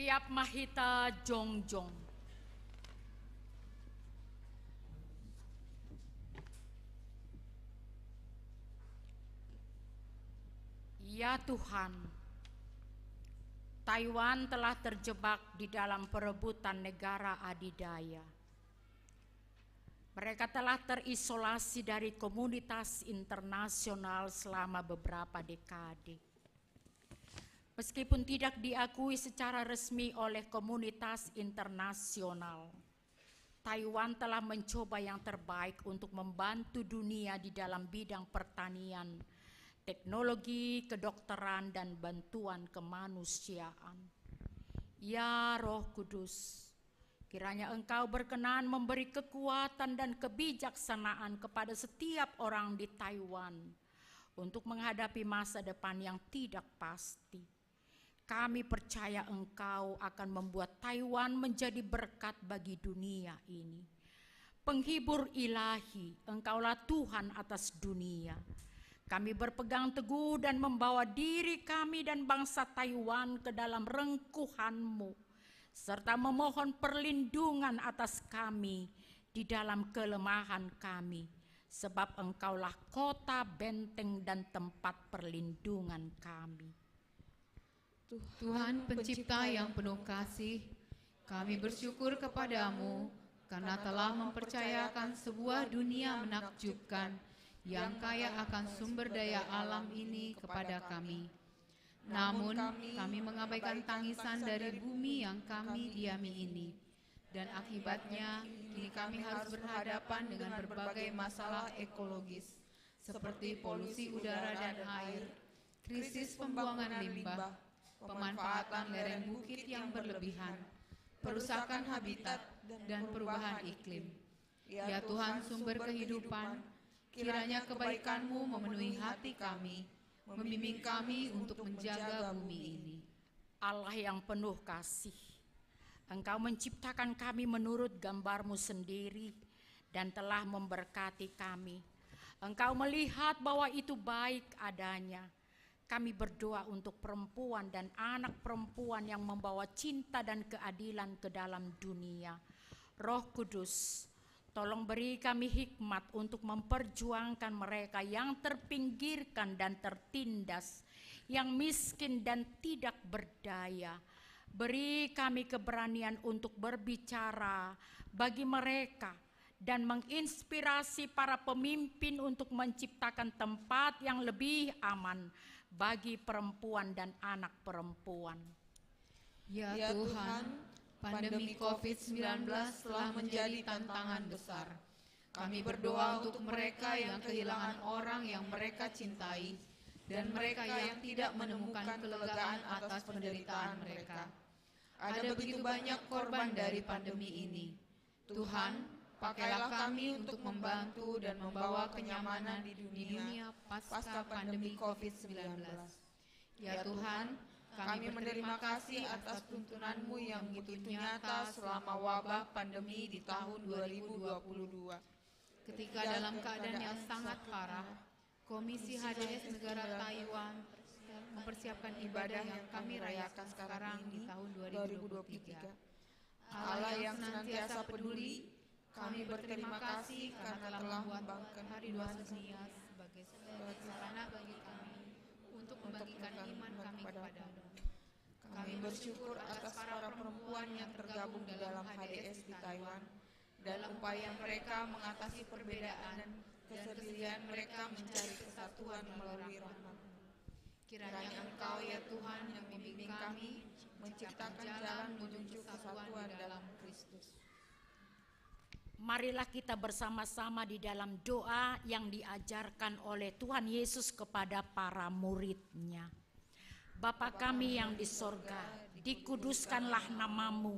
Riap Mahita Jongjong. Ya Tuhan, Taiwan telah terjebak di dalam perebutan negara adidaya. Mereka telah terisolasi dari komunitas internasional selama beberapa dekade. Meskipun tidak diakui secara resmi oleh komunitas internasional, Taiwan telah mencoba yang terbaik untuk membantu dunia di dalam bidang pertanian, teknologi, kedokteran, dan bantuan kemanusiaan. Ya Roh Kudus, kiranya Engkau berkenan memberi kekuatan dan kebijaksanaan kepada setiap orang di Taiwan untuk menghadapi masa depan yang tidak pasti. Kami percaya Engkau akan membuat Taiwan menjadi berkat bagi dunia ini. Penghibur ilahi, Engkaulah Tuhan atas dunia. Kami berpegang teguh dan membawa diri kami dan bangsa Taiwan ke dalam rengkuhan-Mu, serta memohon perlindungan atas kami di dalam kelemahan kami, sebab Engkaulah kota benteng dan tempat perlindungan kami. Tuhan pencipta yang penuh kasih, Kami bersyukur kepada-Mu karena telah mempercayakan sebuah dunia menakjubkan yang kaya akan sumber daya alam ini kepada kami. Namun, kami mengabaikan tangisan dari bumi yang kami diami ini. Dan akibatnya, kini kami harus berhadapan dengan berbagai masalah ekologis, seperti polusi udara dan air, krisis pembuangan limbah, pemanfaatan lereng bukit yang berlebihan, perusakan habitat, dan perubahan iklim. Ya Tuhan, sumber kehidupan, kiranya kebaikan-Mu memenuhi hati kami, membimbing kami untuk menjaga bumi ini. Allah yang penuh kasih, Engkau menciptakan kami menurut gambar-Mu sendiri dan telah memberkati kami. Engkau melihat bahwa itu baik adanya. Kami berdoa untuk perempuan dan anak perempuan yang membawa cinta dan keadilan ke dalam dunia. Roh Kudus, tolong beri kami hikmat untuk memperjuangkan mereka yang terpinggirkan dan tertindas, yang miskin dan tidak berdaya. Beri kami keberanian untuk berbicara bagi mereka dan menginspirasi para pemimpin untuk menciptakan tempat yang lebih aman bagi perempuan dan anak perempuan. Ya Tuhan, pandemi covid sembilan belas telah menjadi tantangan besar. Kami berdoa untuk mereka yang kehilangan orang yang mereka cintai dan mereka yang tidak menemukan kelegaan atas penderitaan mereka. Ada begitu banyak korban dari pandemi ini. Tuhan, pakailah kami untuk membantu dan membawa kenyamanan di dunia pasca pandemi covid sembilan belas. Ya Tuhan, kami berterima kasih atas tuntunan-Mu yang begitu nyata selama wabah pandemi di tahun dua ribu dua puluh dua. Ketika dalam keadaan yang sangat parah, Komisi H D S Negara Taiwan mempersiapkan ibadah yang kami rayakan sekarang di tahun dua ribu dua puluh tiga. Allah yang senantiasa peduli, kami berterima kasih karena telah membangunkan hari Dunia sebagai sarana bagi kami untuk membagikan iman kami kepada-Mu. Kami bersyukur atas para perempuan yang tergabung dalam H D S di Taiwan, dalam upaya mereka mengatasi perbedaan dan kesedihan mereka mencari kesatuan melalui rahmat. Kiranya Engkau, ya Tuhan, yang membimbing kami menciptakan jalan menuju kesatuan dalam Kristus. Marilah kita bersama-sama di dalam doa yang diajarkan oleh Tuhan Yesus kepada para muridnya. Bapa kami yang di sorga, dikuduskanlah nama-Mu,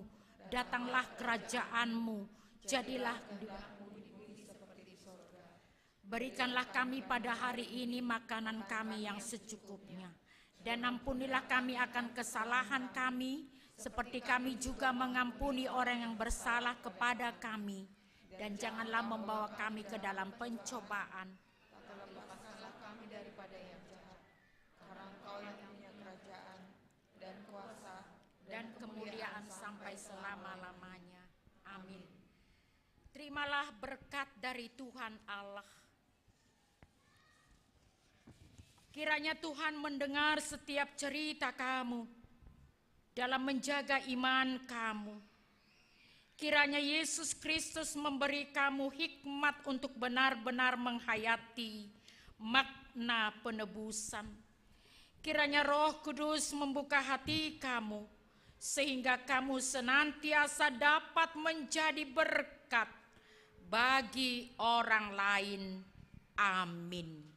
datanglah kerajaan-Mu, jadilah kehendak-Mu di bumi seperti di sorga. Berikanlah kami pada hari ini makanan kami yang secukupnya. Dan ampunilah kami akan kesalahan kami, seperti kami juga mengampuni orang yang bersalah kepada kami. Dan janganlah membawa kami ke dalam pencobaan. Tapi lepaskanlah kami daripada yang jahat. Karena Engkau yang punya kerajaan dan kuasa dan kemuliaan sampai selama-lamanya. Amin. Terimalah berkat dari Tuhan Allah. Kiranya Tuhan mendengar setiap cerita kamu dalam menjaga iman kamu. Kiranya Yesus Kristus memberi kamu hikmat untuk benar-benar menghayati makna penebusan. Kiranya Roh Kudus membuka hati kamu, sehingga kamu senantiasa dapat menjadi berkat bagi orang lain. Amin.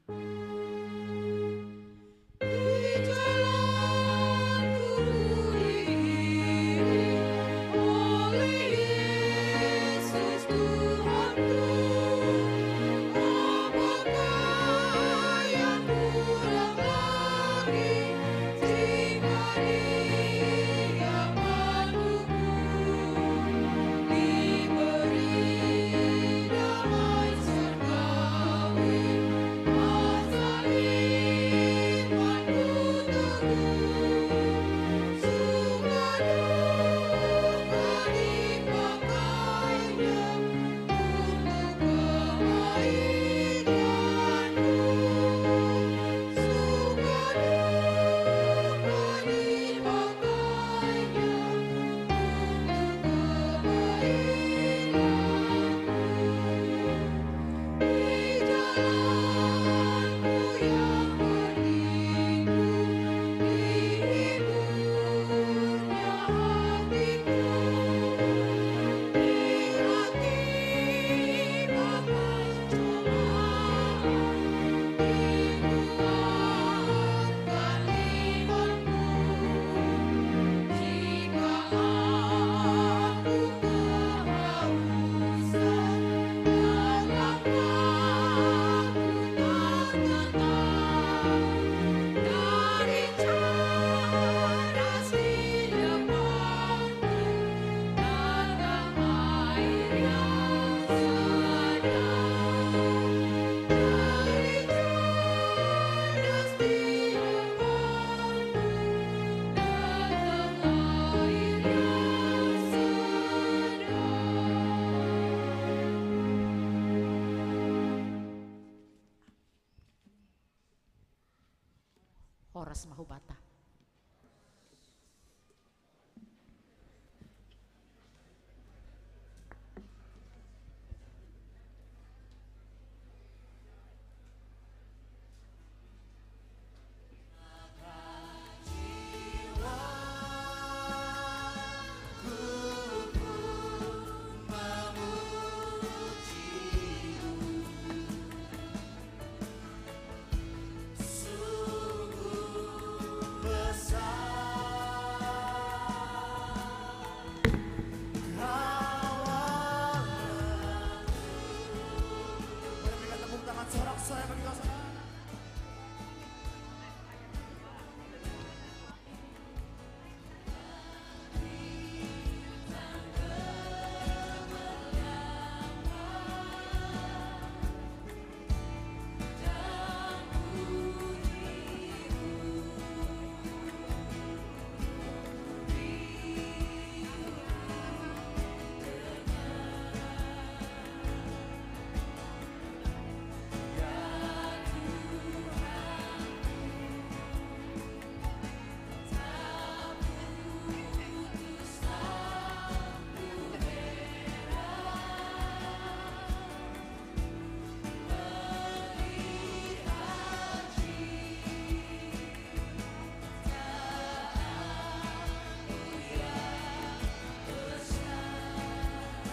Keras Mahubata.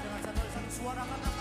Dengan satu-satu suara kata